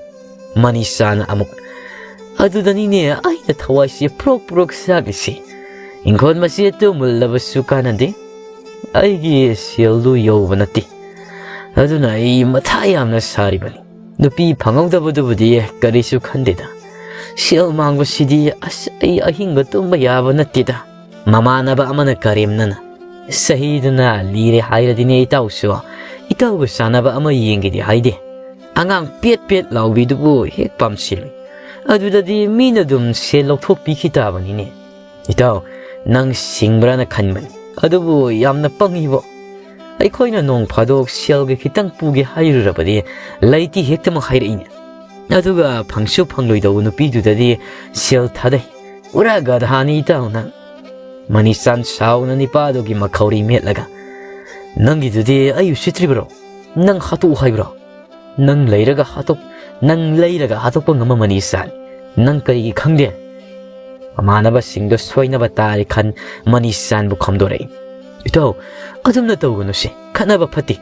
ꯃꯅꯤꯁꯥꯅ ꯑꯃꯨꯛ, "ꯑꯗꯨꯗꯅꯤꯅꯦ ꯑꯩꯅ ꯊꯋꯥꯏꯁꯦ ꯄ꯭ꯔꯣꯛ ꯄ꯭ꯔꯣꯛ ꯆꯥꯛꯂꯤꯁꯦ꯫ ꯏꯪꯈꯣꯜ ꯃꯆꯦꯠꯇꯨ ꯃꯨꯜꯂꯕꯁꯨ ꯀꯥꯟꯅꯗꯦ꯫ ꯑꯩꯒꯤ ꯁꯦꯜꯗꯨ ꯌꯧꯕ ꯅꯠꯇꯦ꯫ ꯑꯗꯨꯅ ꯑꯩ ꯃꯊꯥ ꯌꯥꯝꯅ ꯁꯥꯔꯤꯕꯅꯤ꯫ ꯅꯨꯄꯤ ꯐꯪꯍꯧꯗꯕꯗꯨꯕꯨꯗꯤ ꯀꯔꯤꯁꯨ ꯈꯟꯗꯦꯗ꯫ ꯁꯦꯜ ꯃꯥꯡꯕꯁꯤꯗꯤ, ꯑꯁ, ꯑꯩ ꯑꯍꯤꯡꯒ ꯇꯨꯝꯕ ꯌꯥꯕ ꯅꯠꯇꯦꯗ꯫" ꯃꯃꯥꯟꯅꯕ ꯑꯃꯅ ꯀꯔꯦꯝꯅꯅ, "ꯆꯍꯤꯗꯨꯅ ꯂꯤꯔꯦ ꯍꯥꯏꯔꯗꯤꯅꯦ ꯏꯇꯥꯎꯁꯨ, ꯏꯇꯥꯎꯒ ꯆꯥꯟꯅꯕ ꯑꯃ ꯌꯦꯡꯒꯦꯗꯤ ꯍꯥꯏꯗꯦ꯫ ꯑꯉꯥꯡ ꯄꯦꯠ ꯄꯦꯠ ꯂꯥꯎꯕꯤꯗꯨꯕꯨ ꯍꯦꯛ ꯄꯥꯝꯁꯤꯜꯂꯤ꯫ ꯑꯗꯨꯗꯗꯤ ꯃꯤꯅ ꯑꯗꯨꯝ ꯁꯦꯜ ꯂꯧꯊꯣꯛꯄꯤꯈꯤ ꯇꯥꯕꯅꯤꯅꯦ꯫ "ꯏꯇꯥꯎ, ꯅꯪ ꯁꯤꯡꯕ꯭ꯔꯥꯅ ꯈꯟꯕꯅꯤ, ꯑꯗꯨꯕꯨ ꯌꯥꯝꯅ ꯄꯪꯉꯤꯕꯣ꯫ ꯑꯩꯈꯣꯏꯅ ꯅꯣꯡ ꯐꯥꯗꯣꯛ ꯁꯦꯜꯒ ꯈꯤꯇꯪ ꯄꯨꯒꯦ ꯍꯥꯏꯔꯨꯔꯕꯗꯤ ꯂꯩꯇꯦ ꯍꯦꯛꯇꯃꯛ ꯍꯥꯏꯔꯛꯏꯅꯦ꯫ ꯑꯗꯨꯒ ꯐꯪꯁꯨ ꯐꯪꯂꯣꯏꯗꯧꯕ ꯅꯨꯄꯤꯗꯨꯗꯗꯤ ꯁꯦꯜ ꯊꯥꯗꯩ꯫ ꯄꯨꯔꯥ ꯒꯙꯥꯅꯤ ꯏꯇꯥꯎ ꯅꯪ꯫" ꯃꯅꯤꯆꯥꯟ ꯁꯥꯎꯅ ꯅꯤꯄꯥꯗꯨꯒꯤ ꯃꯈꯧꯔꯤ ꯃꯦꯠꯂꯒ, "ꯅꯪꯒꯤꯗꯨꯗꯤ ꯑꯩ ꯎꯁꯤꯠꯇ꯭ꯔꯤꯕ꯭ꯔꯣ? ꯅꯪ ꯍꯥꯠꯇꯣꯛꯎ ꯍꯥꯏꯕ꯭ꯔꯣ? ꯅꯪ ꯂꯩꯔꯒ ꯍꯥꯠꯇꯣꯛ-, ꯅꯪ ꯂꯩꯔꯒ ꯍꯥꯠꯇꯣꯛꯄ ꯉꯝꯕ ꯃꯅꯤꯆꯥꯟ ꯅꯪ ꯀꯔꯤꯒꯤ ꯈꯪꯗꯦ?" ꯃꯃꯥꯟꯅꯕꯁꯤꯡꯗꯣ ꯁꯣꯏꯅꯕ ꯇꯥꯔꯦ ꯈꯟ ꯃꯅꯤꯆꯥꯟꯕꯨ ꯈꯣꯝꯗꯣꯔꯛꯏ꯫ "ꯏꯇꯥꯎ, ꯑꯗꯨꯝꯅ ꯇꯧꯒꯅꯨꯁꯦ, ꯈꯠꯅꯕ ꯐꯠꯇꯦ꯫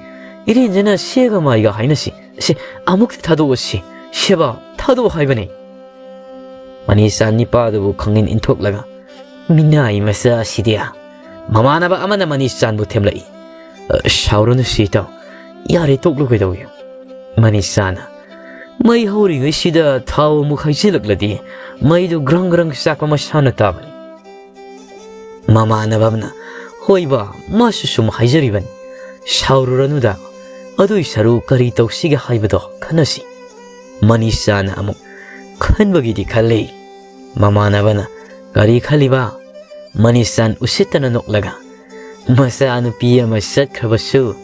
ꯏꯔꯦꯟꯖꯅ ꯁꯦꯒ ꯃꯥꯏꯒ ꯍꯥꯏꯅꯁꯤ꯫ ꯁꯦ, ꯑꯃꯨꯛꯇ ꯊꯥꯗꯣꯛꯑꯁꯤ꯫ ꯁꯦꯕꯥ, ꯊꯥꯗꯣꯛꯑꯣ ꯍꯥꯏꯕꯅꯤ꯫" ꯃꯅꯤꯆꯥꯟ ꯅꯤꯄꯥꯗꯨꯕꯨ ꯈꯪꯏꯟ ꯏꯟꯊꯣꯛꯂꯒ, "ꯃꯤꯅꯥꯏ ꯃꯆꯥ ꯑꯁꯤꯗꯤ!" ꯃꯃꯥꯟꯅꯕ ꯑꯃꯅ ꯃꯅꯤꯆꯥꯟꯕꯨ ꯊꯦꯝꯂꯛꯏ꯫ "ꯑ, ꯁꯥꯎꯔꯅꯨ ꯁꯤ ꯏꯇꯥꯎ꯫ ꯌꯥꯔꯦ, ꯇꯣꯛꯂꯨ ꯀꯩꯗꯧꯒꯦ?" ꯃꯅꯤꯆꯥꯟꯅ, "ꯃꯩ ꯍꯧꯔꯤꯉꯩꯁꯤꯗ ꯊꯥꯎ ꯑꯃꯨꯛ ꯍꯩꯖꯤꯜꯂꯛꯂꯗꯤ ꯃꯩꯗꯨ ꯒ꯭ꯔꯪ ꯒ꯭ꯔꯪ ꯆꯥꯛꯄ ꯃꯁꯥꯅ ꯇꯥꯕꯅꯤ꯫" ꯃꯃꯥꯟꯅꯕ ꯑꯃꯅ, "ꯍꯣꯏꯕ, ꯃꯥꯁꯨ ꯁꯨꯝ ꯍꯥꯏꯖꯔꯤꯕꯅꯤ꯫ ꯁꯥꯎꯔꯨꯔꯅꯨꯗ, ꯑꯗꯨꯏ ꯁꯔꯨ ꯀꯔꯤ ꯇꯧꯁꯤꯒꯦ ꯍꯥꯏꯕꯗꯣ ꯈꯟꯅꯁꯤ꯫" ꯃꯅꯤꯆꯥꯟꯅ ꯑꯃꯨꯛ, "ꯈꯟꯕꯒꯤꯗꯤ ꯈꯜꯂꯤ꯫" ꯃꯃꯥꯟꯅꯕꯅ, "ꯀꯔꯤ ꯈꯜꯂꯤꯕ?" ꯃꯅꯤꯆꯥꯟ ꯎꯁꯤꯠꯇꯅ ꯅꯣꯛꯂꯒ, "ꯃꯆꯥꯅꯨꯄꯤ ꯑꯃ ꯆꯠꯈ꯭ꯔꯕꯁꯨ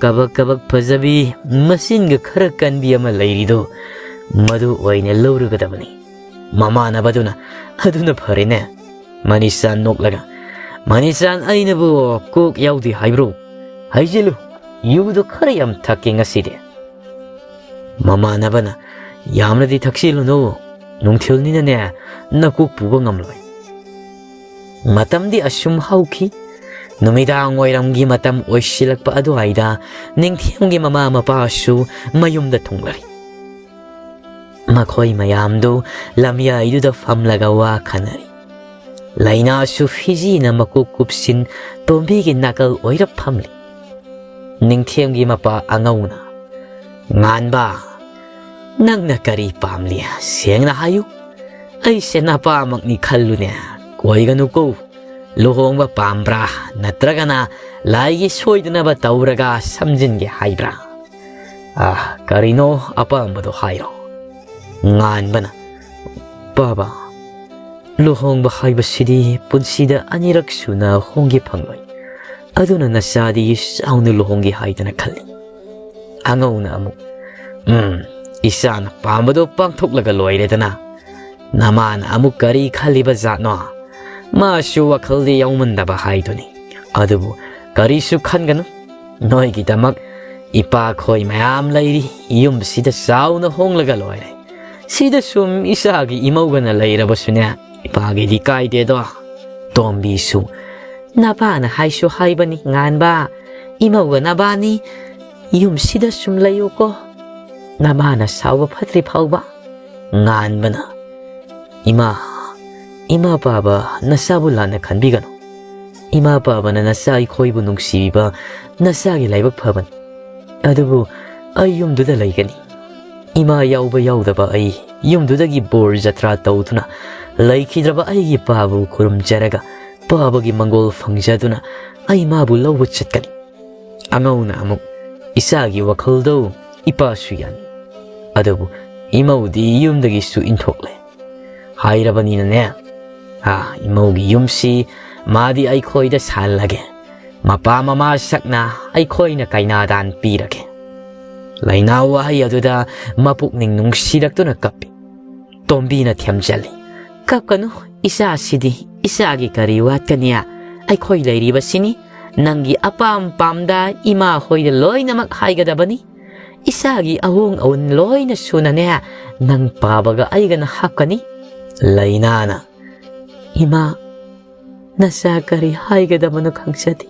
ꯀꯕꯛ ꯀꯕꯛ ꯐꯖꯕꯤ, ꯃꯆꯤꯟꯒ ꯈꯔ ꯀꯟꯕꯤ ꯑꯃ ꯂꯩꯔꯤꯗꯣ, ꯃꯗꯨ ꯑꯣꯏꯅ ꯂꯧꯔꯒꯗꯕꯅꯤ꯫" ꯃꯃꯥꯟꯅꯕꯗꯨꯅ, "ꯑꯗꯨꯅ ꯐꯔꯦꯅꯦ꯫" ꯃꯅꯤꯆꯥꯟ ꯅꯣꯛꯂꯒ, "ꯃꯅꯤꯆꯥꯟ, ꯑꯩꯅꯕꯨ ꯀꯣꯛ ꯌꯥꯎꯗꯦ ꯍꯥꯏꯕ꯭ꯔꯣ? ꯍꯩꯖꯤꯜꯂꯨ, ꯌꯨꯗꯣ ꯈꯔ ꯌꯥꯝ ꯊꯛꯀꯦ ꯉꯁꯤꯗꯤ꯫" ꯃꯃꯥꯟꯅꯕꯅ, "ꯌꯥꯝꯅꯗꯤ ꯊꯛꯆꯤꯜꯂꯨꯅꯨ, ꯅꯨꯡꯊꯤꯜꯅꯤꯅꯅꯦ, ꯅꯀꯣꯛ ꯄꯨꯕ ꯉꯝꯂꯣꯏ꯫" ꯃꯇꯝꯗꯤ ꯑꯁꯨꯝ ꯍꯧꯈꯤ꯫ ꯅꯨꯃꯤꯗꯥꯡ ꯋꯥꯏꯔꯝꯒꯤ ꯃꯇꯝ ꯑꯣꯏꯁꯤꯜꯂꯛꯄ ꯑꯗꯨꯋꯥꯏꯗ ꯅꯤꯡꯊꯦꯝꯒꯤ ꯃꯃꯥ ꯃꯄꯥꯁꯨ ꯃꯌꯨꯝꯗ ꯊꯨꯡꯂꯔꯤ꯫ ꯃꯈꯣꯏ ꯃꯌꯥꯝꯗꯨ ꯂꯝꯌꯥꯏꯗꯨꯗ ꯐꯝꯂꯒ ꯋꯥ ꯈꯟꯅꯔꯤ꯫ ꯂꯥꯏꯅꯥꯁꯨ ꯐꯤꯖꯤꯅ ꯃꯀꯣꯛ ꯀꯨꯞꯁꯤꯟ ꯇꯣꯝꯕꯤꯒꯤ ꯅꯥꯀꯜ ꯑꯣꯏꯔꯞ ꯐꯝꯂꯤ꯫ ꯅꯤꯡꯊꯦꯝꯒꯤ ꯃꯄꯥ ꯑꯉꯧꯅ, "ꯉꯥꯟꯕ, ꯅꯪꯅ ꯀꯔꯤ ꯄꯥꯝꯂꯤ? ꯁꯦꯡꯅ ꯍꯥꯏꯌꯨ꯫ ꯑꯩꯁꯦ ꯅꯄꯥꯃꯛꯅꯤ ꯈꯜꯂꯨꯅꯦ꯫ ꯀꯣꯏꯒꯅꯨꯀꯣ꯫ ꯂꯨꯍꯣꯡꯕ ꯄꯥꯝꯕ꯭ꯔꯥ? ꯅꯠꯇ꯭ꯔꯒꯅ ꯂꯥꯏꯒꯤ ꯁꯣꯏꯗꯅꯕ ꯇꯧꯔꯒ ꯁꯝꯖꯤꯟꯒꯦ ꯍꯥꯏꯕ꯭ꯔꯥ? ꯑꯥ, ꯀꯔꯤꯅꯣ ꯑꯄꯥꯝꯕꯗꯣ ꯍꯥꯏꯔꯣ꯫" ꯉꯥꯟꯕꯅ, "ꯄꯥꯕ, ꯂꯨꯍꯣꯡꯕ ꯍꯥꯏꯕꯁꯤꯗꯤ ꯄꯨꯟꯁꯤꯗ ꯑꯅꯤꯔꯛ ꯁꯨꯅ ꯍꯣꯡꯒꯦ ꯐꯪꯂꯣꯏ꯫ ꯑꯗꯨꯅ ꯅꯆꯥꯗꯤ ꯆꯥꯎꯅ ꯂꯨꯍꯣꯡꯒꯦ ꯍꯥꯏꯗꯅ ꯈꯜꯂꯤ꯫ ꯑꯉꯧꯅ ꯑꯃꯨꯛ, "ꯎꯝ, ꯏꯆꯥꯅ ꯄꯥꯝꯕꯗꯣ ꯄꯥꯡꯊꯣꯛꯂꯒ ꯂꯣꯏꯔꯦꯗꯅ꯫ ꯅꯃꯥꯅ ꯑꯃꯨꯛ ꯀꯔꯤ ꯈꯜꯂꯤꯕ ꯖꯥꯠꯅꯣ? ꯃꯥꯁꯨ ꯋꯥꯈꯜꯗꯤ ꯌꯥꯎꯃꯟꯗꯕ ꯍꯥꯏꯗꯨꯅꯤ꯫ ꯑꯗꯨꯕꯨ ꯀꯔꯤꯁꯨ ꯈꯟꯒꯅꯨ꯫ ꯅꯣꯏꯒꯤꯗꯃꯛ ꯏꯄꯥꯈꯣꯏ ꯃꯌꯥꯝ ꯂꯩꯔꯤ꯫ ꯌꯨꯝꯁꯤꯗ ꯆꯥꯎꯅ ꯍꯣꯡꯂꯒ ꯂꯣꯏꯔꯦ꯫ ꯁꯤꯗ ꯁꯨꯝ ꯏꯆꯥꯒꯤ ꯏꯃꯧꯒꯅ ꯂꯩꯔꯕꯁꯨꯅꯦ, ꯏꯄꯥꯒꯤꯗꯤ ꯀꯥꯏꯗꯦꯗꯣ꯫" ꯇꯣꯝꯕꯤꯁꯨ, "ꯅꯄꯥꯅ ꯍꯥꯏꯁꯨ ꯍꯥꯏꯕꯅꯤ, ꯉꯥꯟꯕ, ꯏꯃꯧꯒ ꯅꯕꯥꯅꯤ ꯌꯨꯝꯁꯤꯗ ꯁꯨꯝ ꯂꯩꯌꯨꯀꯣ꯫ ꯅꯃꯥꯅ ꯁꯥꯎꯕ ꯐꯠꯇ꯭ꯔꯤ ꯐꯥꯎꯕ꯫" ꯉꯥꯟꯕꯅ, "ꯏꯃꯥ, ꯏꯃꯥ ꯄꯥꯕ, ꯅꯆꯥꯕꯨ ꯂꯥꯟꯅ ꯈꯟꯕꯤꯒꯅꯨ꯫ ꯏꯃꯥ ꯄꯥꯕꯅ ꯅꯆꯥ ꯑꯩꯈꯣꯏꯕꯨ ꯅꯨꯡꯁꯤꯕꯤꯕ ꯅꯆꯥꯒꯤ ꯂꯥꯏꯕꯛ ꯐꯕꯅꯤ꯫ ꯑꯗꯨꯕꯨ ꯑꯩ ꯌꯨꯝꯗꯨꯗ ꯂꯩꯒꯅꯤ꯫ ꯏꯃꯥ ꯌꯥꯎꯕ ꯌꯥꯎꯗꯕ ꯑꯩ ꯌꯨꯝꯗꯨꯗꯒꯤ ꯕꯣꯔ ꯖꯇ꯭ꯔꯥ ꯇꯧꯗꯨꯅ ꯂꯩꯈꯤꯗ꯭ꯔꯕ ꯑꯩꯒꯤ ꯄꯥꯕꯨ ꯈꯨꯔꯨꯝꯖꯔꯒ ꯄꯥꯕꯒꯤ ꯃꯪꯒꯣꯜ ꯐꯪꯖꯗꯨꯅ ꯑꯩ ꯃꯥꯕꯨ ꯂꯧꯕ ꯆꯠꯀꯅꯤ꯫" ꯑꯉꯧꯅ ꯑꯃꯨꯛ, "ꯏꯆꯥꯒꯤ ꯋꯥꯈꯜꯗꯣ ꯏꯄꯥꯁꯨ ꯌꯥꯅꯤ꯫ ꯑꯗꯨꯕꯨ ꯏꯃꯧꯗꯤ ꯌꯨꯝꯗꯒꯤꯁꯨ ꯏꯟꯊꯣꯛꯂꯦ ꯍꯥꯏꯔꯕꯅꯤꯅꯅꯦ, ꯑꯥ, ꯏꯃꯧꯒꯤ ꯌꯨꯝꯁꯤ ꯃꯥꯗꯤ ꯑꯩꯈꯣꯏꯗ ꯁꯥꯍꯜꯂꯒꯦ꯫ ꯃꯄꯥ ꯃꯃꯥ ꯁꯛꯅ ꯑꯩꯈꯣꯏꯅ ꯀꯩꯅꯥꯗꯥꯟ ꯄꯤꯔꯒꯦ꯫" ꯂꯩꯅꯥ ꯋꯥꯍꯩ ꯑꯗꯨꯗ ꯃꯄꯨꯛꯅꯤꯡ ꯅꯨꯡꯁꯤꯔꯛꯇꯨꯅ ꯀꯞꯄꯤ꯫ ꯇꯣꯝꯕꯤꯅ ꯊꯦꯝꯖꯜꯂꯤ, "ꯀꯞꯀꯅꯨ, ꯏꯆꯥꯁꯤꯗꯤ, ꯏꯆꯥꯒꯤ ꯀꯔꯤ ꯋꯥꯠꯀꯅꯤ? ꯑꯩꯈꯣꯏ ꯂꯩꯔꯤꯕꯁꯤꯅꯤ꯫ ꯅꯪꯒꯤ ꯑꯄꯥꯝ ꯄꯥꯝꯗ ꯏꯃꯥ ꯍꯣꯏꯗ ꯂꯣꯏꯅꯃꯛ ꯍꯥꯏꯒꯗꯕꯅꯤ꯫ ꯏꯆꯥꯒꯤ ꯑꯑꯣꯡ ꯑꯑꯣꯟ ꯂꯣꯏꯅ ꯁꯨꯅꯅꯦ, ꯅꯪ ꯄꯥꯕꯒ ꯑꯩꯒꯅ ꯍꯥꯞꯀꯅꯤ꯫" ꯂꯩꯅꯥꯅ, "ꯏꯃꯥ, ꯅꯆꯥ ꯀꯔꯤ ꯍꯥꯏꯒꯗꯕꯅꯣ ꯈꯪꯖꯗꯦ꯫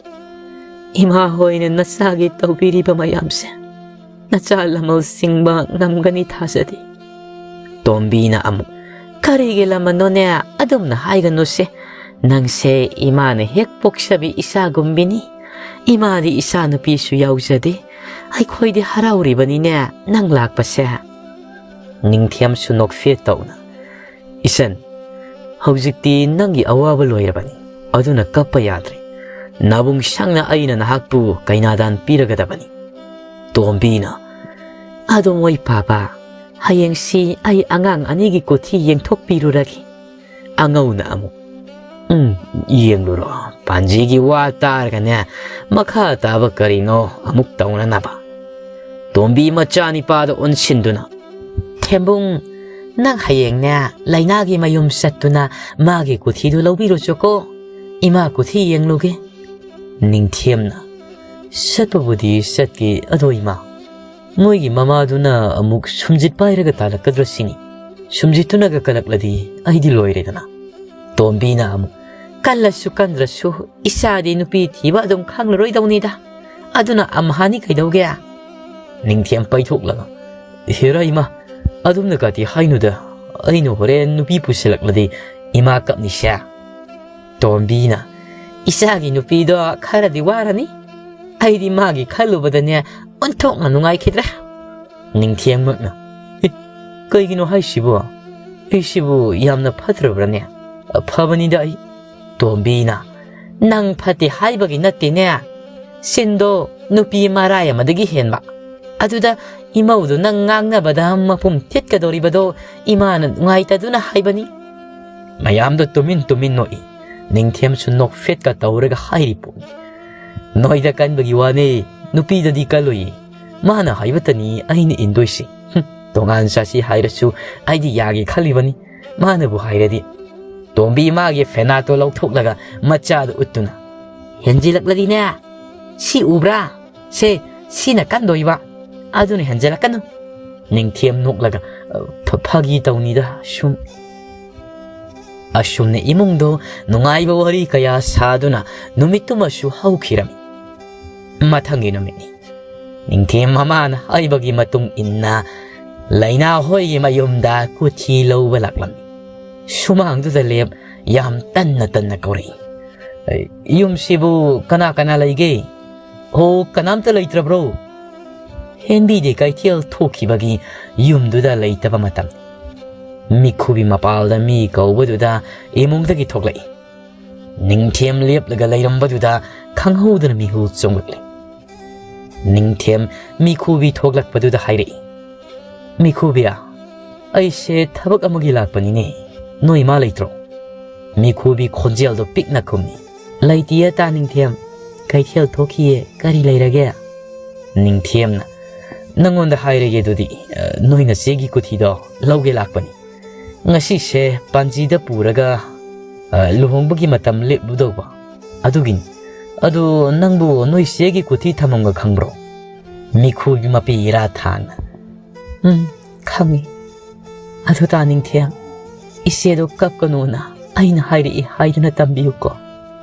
ꯏꯃꯥ ꯍꯣꯏꯅ ꯅꯆꯥꯒꯤ ꯇꯧꯕꯤꯔꯤꯕ ꯃꯌꯥꯝꯁꯦ ꯅꯆꯥ ꯂꯃꯜ ꯆꯤꯡꯕ ꯉꯝꯒꯅꯤ ꯊꯥꯖꯗꯦ꯫" ꯇꯣꯝꯕꯤꯅ ꯑꯃꯨꯛ, "ꯀꯔꯤꯒꯤ ꯂꯃꯟꯅꯣꯅꯦ? ꯑꯗꯨꯝꯅ ꯍꯥꯏꯒꯅꯨꯁꯦ꯫ ꯅꯪꯁꯦ ꯏꯃꯥꯅ ꯍꯦꯛ ꯄꯣꯛꯆꯕꯤ ꯏꯆꯥꯒꯨꯝꯕꯤꯅꯤ꯫ ꯏꯃꯥꯗꯤ ꯏꯆꯥ ꯅꯨꯄꯤꯁꯨ ꯌꯥꯎꯖꯗꯦ꯫ ꯑꯩꯈꯣꯏꯗꯤ ꯍꯔꯥꯎꯔꯤꯕꯅꯤꯅꯦ ꯅꯪ ꯂꯥꯛꯄꯁꯦ꯫" ꯅꯤꯡꯊꯦꯝꯁꯨ ꯅꯣꯛꯐꯦꯠ ꯇꯧꯅ, "ꯏꯆꯟ, ꯍꯧꯖꯤꯛꯇꯤ ꯅꯪꯒꯤ ꯑꯋꯥꯕ ꯂꯣꯏꯔꯕꯅꯤ, ꯑꯗꯨꯅ ꯀꯞꯄ ꯌꯥꯗ꯭ꯔꯦ꯫ ꯅꯕꯨꯡ ꯁꯪꯅ ꯑꯩꯅ ꯅꯍꯥꯛꯄꯨ ꯀꯩꯅꯥꯗꯥꯟ ꯄꯤꯔꯒꯗꯕꯅꯤ꯫" ꯇꯣꯝꯕꯤꯅ, "ꯑꯗꯣ ꯃꯣꯏ ꯄꯥꯕ, ꯍꯌꯦꯡꯁꯤ ꯑꯩ ꯑꯉꯥꯡ ꯑꯅꯤꯒꯤ ꯀꯨꯊꯤ ꯌꯦꯡꯊꯣꯛꯄꯤꯔꯨꯔꯒꯦ꯫ ꯑꯉꯧꯅ ꯑꯃꯨꯛ, "ꯎꯝ, ꯌꯦꯡꯂꯨꯔꯣ, ꯄꯥꯟꯖꯤꯒꯤ ꯋꯥ ꯇꯥꯔꯒꯅꯦ, ꯃꯈꯥ ꯇꯥꯕ ꯀꯔꯤꯅꯣ ꯑꯃꯨꯛ ꯇꯧꯅꯅꯕ"꯫ ꯇꯣꯝꯕꯤ ꯃꯆꯥꯅꯤꯄꯥꯗ ꯑꯣꯟꯁꯤꯟꯗꯨꯅ, "ꯊꯦꯝꯕꯨꯡ, ꯅꯪ ꯍꯌꯦꯡꯅꯦ ꯂꯥꯏꯅꯥꯒꯤ ꯃꯌꯨꯝ ꯆꯠꯇꯨꯅ ꯃꯥꯒꯤ ꯀꯨꯊꯤꯗꯨ ꯂꯧꯕꯤꯔꯨꯆꯣꯀꯣ꯫ ꯏꯃꯥ ꯀꯨꯊꯤ ꯌꯦꯡꯂꯨꯒꯦ"꯫ ꯅꯤꯡꯊꯦꯝꯅ, "ꯆꯠꯄꯕꯨꯗꯤ ꯆꯠꯀꯦ, ꯑꯗꯣ ꯏꯃꯥ, ꯃꯣꯏꯒꯤ ꯃꯃꯥꯗꯨꯅ ꯑꯃꯨꯛ ꯁꯨꯝꯖꯤꯠ ꯄꯥꯏꯔꯒ ꯇꯥꯜꯂꯛꯀꯗ꯭ꯔꯥ ꯁꯤꯅꯤ꯫ ꯁꯨꯝꯖꯤꯠꯇꯨꯅꯒ ꯀꯜꯂꯛꯂꯗꯤ ꯑꯩꯗꯤ ꯂꯣꯏꯔꯦꯗꯅ"꯫ ꯇꯣꯝꯕꯤꯅ ꯑꯃꯨꯛ, "ꯀꯜꯂꯁꯨ ꯀꯟꯗ꯭ꯔꯁꯨ ꯏꯆꯥꯗꯤ ꯅꯨꯄꯤ ꯊꯤꯕ ꯑꯗꯨꯝ ꯈꯪꯂꯔꯣꯏꯗꯧꯅꯤꯗ꯫ ꯑꯗꯨꯅ ꯑꯝꯍꯥꯅꯤ ꯀꯩꯗꯧꯒꯦ?" ꯅꯤꯡꯊꯦꯝ ꯄꯩꯊꯣꯛꯂꯒ, "ꯍꯦꯔꯥ ꯏꯃꯥ, ꯑꯗꯨꯝꯅ ꯀꯥꯇꯤ ꯍꯥꯏꯅꯨꯗ꯫ ꯑꯩꯅ ꯍꯣꯔꯦꯟ ꯅꯨꯄꯤ ꯄꯨꯁꯤꯜꯂꯛꯂꯗꯤ ꯏꯃꯥ ꯀꯞꯅꯤꯁꯦ"꯫ ꯇꯣꯝꯕꯤꯅ, "ꯏꯆꯥꯒꯤ ꯅꯨꯄꯤꯗꯣ ꯈꯔꯗꯤ ꯋꯥꯔꯅꯤ꯫ ꯑꯩꯗꯤ ꯃꯥꯒꯤ ꯈꯜꯂꯨꯕꯗꯅꯦ ꯑꯣꯟꯊꯣꯛꯅ ꯅꯨꯡꯉꯥꯏꯈꯤꯗ꯭ꯔꯦ"꯫ ꯅꯤꯡꯊꯦꯝꯃꯛꯅ, "ꯑꯦ, ꯀꯩꯒꯤꯅꯣ ꯍꯥꯏꯁꯤꯕꯣ? ꯑꯩꯁꯤꯕꯨ ꯌꯥꯝꯅ ꯐꯠꯇ꯭ꯔꯕ꯭ꯔꯅꯦ? ꯐꯕꯅꯤꯗ ꯑꯩ"꯫ ꯇꯣꯝꯕꯤꯅ, "ꯅꯪ ꯐꯠꯇꯦ ꯍꯥꯏꯕꯒꯤ ꯅꯠꯇꯦꯅꯦ꯫ ꯁꯤꯟꯗꯣ ꯅꯨꯄꯤ ꯃꯔꯥꯏ ꯑꯃꯗꯒꯤ ꯍꯦꯟꯕ꯫ ꯑꯗꯨꯗ ꯏꯃꯧꯗꯨ ꯅꯪ ꯉꯥꯡꯅꯕꯗ ꯃꯄꯨꯝ ꯊꯤꯠꯀꯗꯧꯔꯤꯕꯗꯣ ꯏꯃꯥꯅ ꯅꯨꯡꯉꯥꯏꯇꯗꯨꯅ ꯍꯥꯏꯕꯅꯤ"꯫ ꯃꯌꯥꯝꯗꯣ ꯇꯨꯃꯤꯟ ꯇꯨꯃꯤꯟ ꯅꯣꯛꯏ꯫ ꯅꯤꯡꯊꯦꯝꯁꯨ ꯅꯣꯛꯐꯦꯠꯀ ꯇꯧꯔꯒ ꯍꯥꯏꯔꯤ ꯄꯣꯠꯅꯤ, "ꯅꯣꯏꯗ ꯀꯟꯕꯒꯤ ꯋꯥꯅꯦ, ꯅꯨꯄꯤꯗꯗꯤ ꯀꯜꯂꯨꯏ꯫ ꯃꯥꯅ ꯍꯥꯏꯕꯇꯅꯤ ꯑꯩꯅ ꯏꯟꯗꯣꯏꯁꯤ꯫ ꯍꯨꯝ, ꯇꯣꯉꯥꯟ ꯆꯥꯁꯤ ꯍꯥꯏꯔꯁꯨ ꯑꯩꯗꯤ ꯌꯥꯒꯦ ꯈꯜꯂꯤꯕꯅꯤ, ꯃꯥꯅꯕꯨ ꯍꯥꯏꯔꯗꯤ"꯫ ꯇꯣꯝꯕꯤ ꯃꯥꯒꯤ ꯐꯦꯅꯥꯠꯇꯣ ꯂꯧꯊꯣꯛꯂꯒ ꯃꯆꯥꯗꯨ ꯎꯠꯇꯨꯅ, "ꯍꯦꯟꯖꯤꯜꯂꯛꯂꯗꯤꯅꯦ, ꯁꯤ ꯎꯕ꯭ꯔꯥ? ꯁꯦ, ꯁꯤꯅ ꯀꯟꯗꯣꯏꯕ꯫ ꯑꯗꯨꯅ ꯍꯦꯟꯖꯤꯜꯂꯛꯀꯅꯨ"꯫ ꯅꯤꯡꯊꯦꯝ ꯅꯣꯛꯂꯒ, "ꯐ-, ꯐꯥꯒꯤ ꯇꯧꯅꯤꯗ ꯁꯨꯝ"꯫ ꯑꯁꯨꯝꯅ ꯏꯃꯨꯡꯗꯣ ꯅꯨꯡꯉꯥꯏꯕ ꯋꯥꯔꯤ ꯀꯌꯥ ꯁꯥꯗꯨꯅ ꯅꯨꯃꯤꯠꯇꯨꯃꯁꯨ ꯍꯧꯈꯤꯔꯝꯃꯤ꯫ ꯃꯊꯪꯒꯤ ꯅꯨꯃꯤꯠꯅꯤ꯫ ꯅꯤꯡꯊꯦꯝ ꯃꯃꯥꯅ ꯍꯥꯏꯕꯒꯤ ꯃꯇꯨꯡ ꯏꯟꯅ ꯂꯩꯅꯥ ꯍꯣꯏꯒꯤ ꯃꯌꯨꯝꯗ ꯀꯨꯊꯤ ꯂꯧꯕ ꯂꯥꯛꯂꯝꯃꯤ꯫ ꯁꯨꯃꯥꯡꯗꯨꯗ ꯂꯦꯞ ꯌꯥꯝ ꯇꯟꯅ ꯇꯟꯅ ꯀꯧꯔꯛꯏ꯫ "ꯑꯦ, ꯌꯨꯝꯁꯤꯕꯨ ꯀꯅꯥ ꯀꯅꯥ ꯂꯩꯒꯦ? ꯍꯣ, ꯀꯅꯥꯝꯇ ꯂꯩꯇ꯭ꯔꯕ꯭ꯔꯣ?" ꯍꯦꯟꯕꯤꯗꯦ ꯀꯩꯊꯦꯜ ꯊꯣꯛꯈꯤꯕꯒꯤ ꯌꯨꯝꯗꯨꯗ ꯂꯩꯇꯕ ꯃꯇꯝ꯫ ꯃꯤꯈꯨꯕꯤ ꯃꯄꯥꯜꯗ ꯃꯤ ꯀꯧꯕꯗꯨꯗ ꯏꯃꯨꯡꯗꯒꯤ ꯊꯣꯛꯂꯛꯏ꯫ ꯅꯤꯡꯊꯦꯝ ꯂꯦꯞꯂꯒ ꯂꯩꯔꯝꯕꯗꯨꯗ ꯈꯪꯍꯧꯗꯅ ꯃꯤꯍꯨ ꯆꯣꯡꯂꯛꯂꯦ꯫ ꯅꯤꯡꯊꯦꯝ ꯃꯤꯈꯨꯕꯤ ꯊꯣꯛꯂꯛꯄꯗꯨꯗ ꯍꯥꯏꯔꯛꯏ, "ꯃꯤꯈꯨꯕꯤ, ꯑꯩꯁꯦ ꯊꯕꯛ ꯑꯃꯒꯤ ꯂꯥꯛꯄꯅꯤꯅꯦ, ꯅꯣꯏ ꯏꯃꯥ ꯂꯩꯇ꯭ꯔꯣ?" ꯃꯤꯈꯨꯕꯤ ꯈꯣꯟꯖꯦꯜꯗꯣ ꯄꯤꯛꯅ ꯈꯨꯝꯃꯤ꯫ "ꯂꯩꯇꯤꯌꯦ ꯇꯥ ꯅꯤꯡꯊꯦꯝ, ꯀꯩꯊꯦꯜ ꯊꯣꯛꯈꯤꯌꯦ, ꯀꯔꯤ ꯂꯩꯔꯒꯦ?" ꯅꯤꯡꯊꯦꯝꯅ, "ꯅꯪꯉꯣꯟꯗ ꯍꯥꯏꯔꯒꯦ ꯑꯗꯨꯗꯤ, ꯑ, ꯅꯣꯏ ꯅꯆꯦꯒꯤ ꯀꯨꯊꯤꯗꯣ ꯂꯧꯒꯦ ꯂꯥꯛꯄꯅꯤ꯫ ꯉꯁꯤꯁꯦ ꯄꯥꯟꯖꯤꯗ ꯄꯨꯔꯒ, ꯑ, ꯂꯨꯍꯣꯡꯕꯒꯤ ꯃꯇꯝ ꯂꯦꯞꯂꯨꯗꯧꯕ ꯑꯗꯨꯒꯤꯅꯤ꯫ ꯑꯗꯨ ꯅꯪꯕꯨ ꯅꯣꯏ ꯆꯦꯒꯤ ꯀꯨꯊꯤ ꯊꯝꯐꯝꯒ ꯈꯪꯕ꯭ꯔꯣ?" ꯃꯤꯈꯨꯕꯤ ꯃꯄꯤ ꯏꯔꯥ ꯊꯥꯡꯅ, "ꯎꯝ, ꯈꯪꯉꯤ꯫ ꯑꯗꯨ ꯇꯥ ꯅꯤꯡꯊꯦꯝ, ꯏꯆꯦꯗꯣ ꯀꯞꯀꯅꯨꯅ ꯑꯩꯅ ꯍꯥꯏꯔꯛꯏ ꯍꯥꯏꯗꯨꯅ ꯇꯝꯕꯤꯌꯨꯀꯣ꯫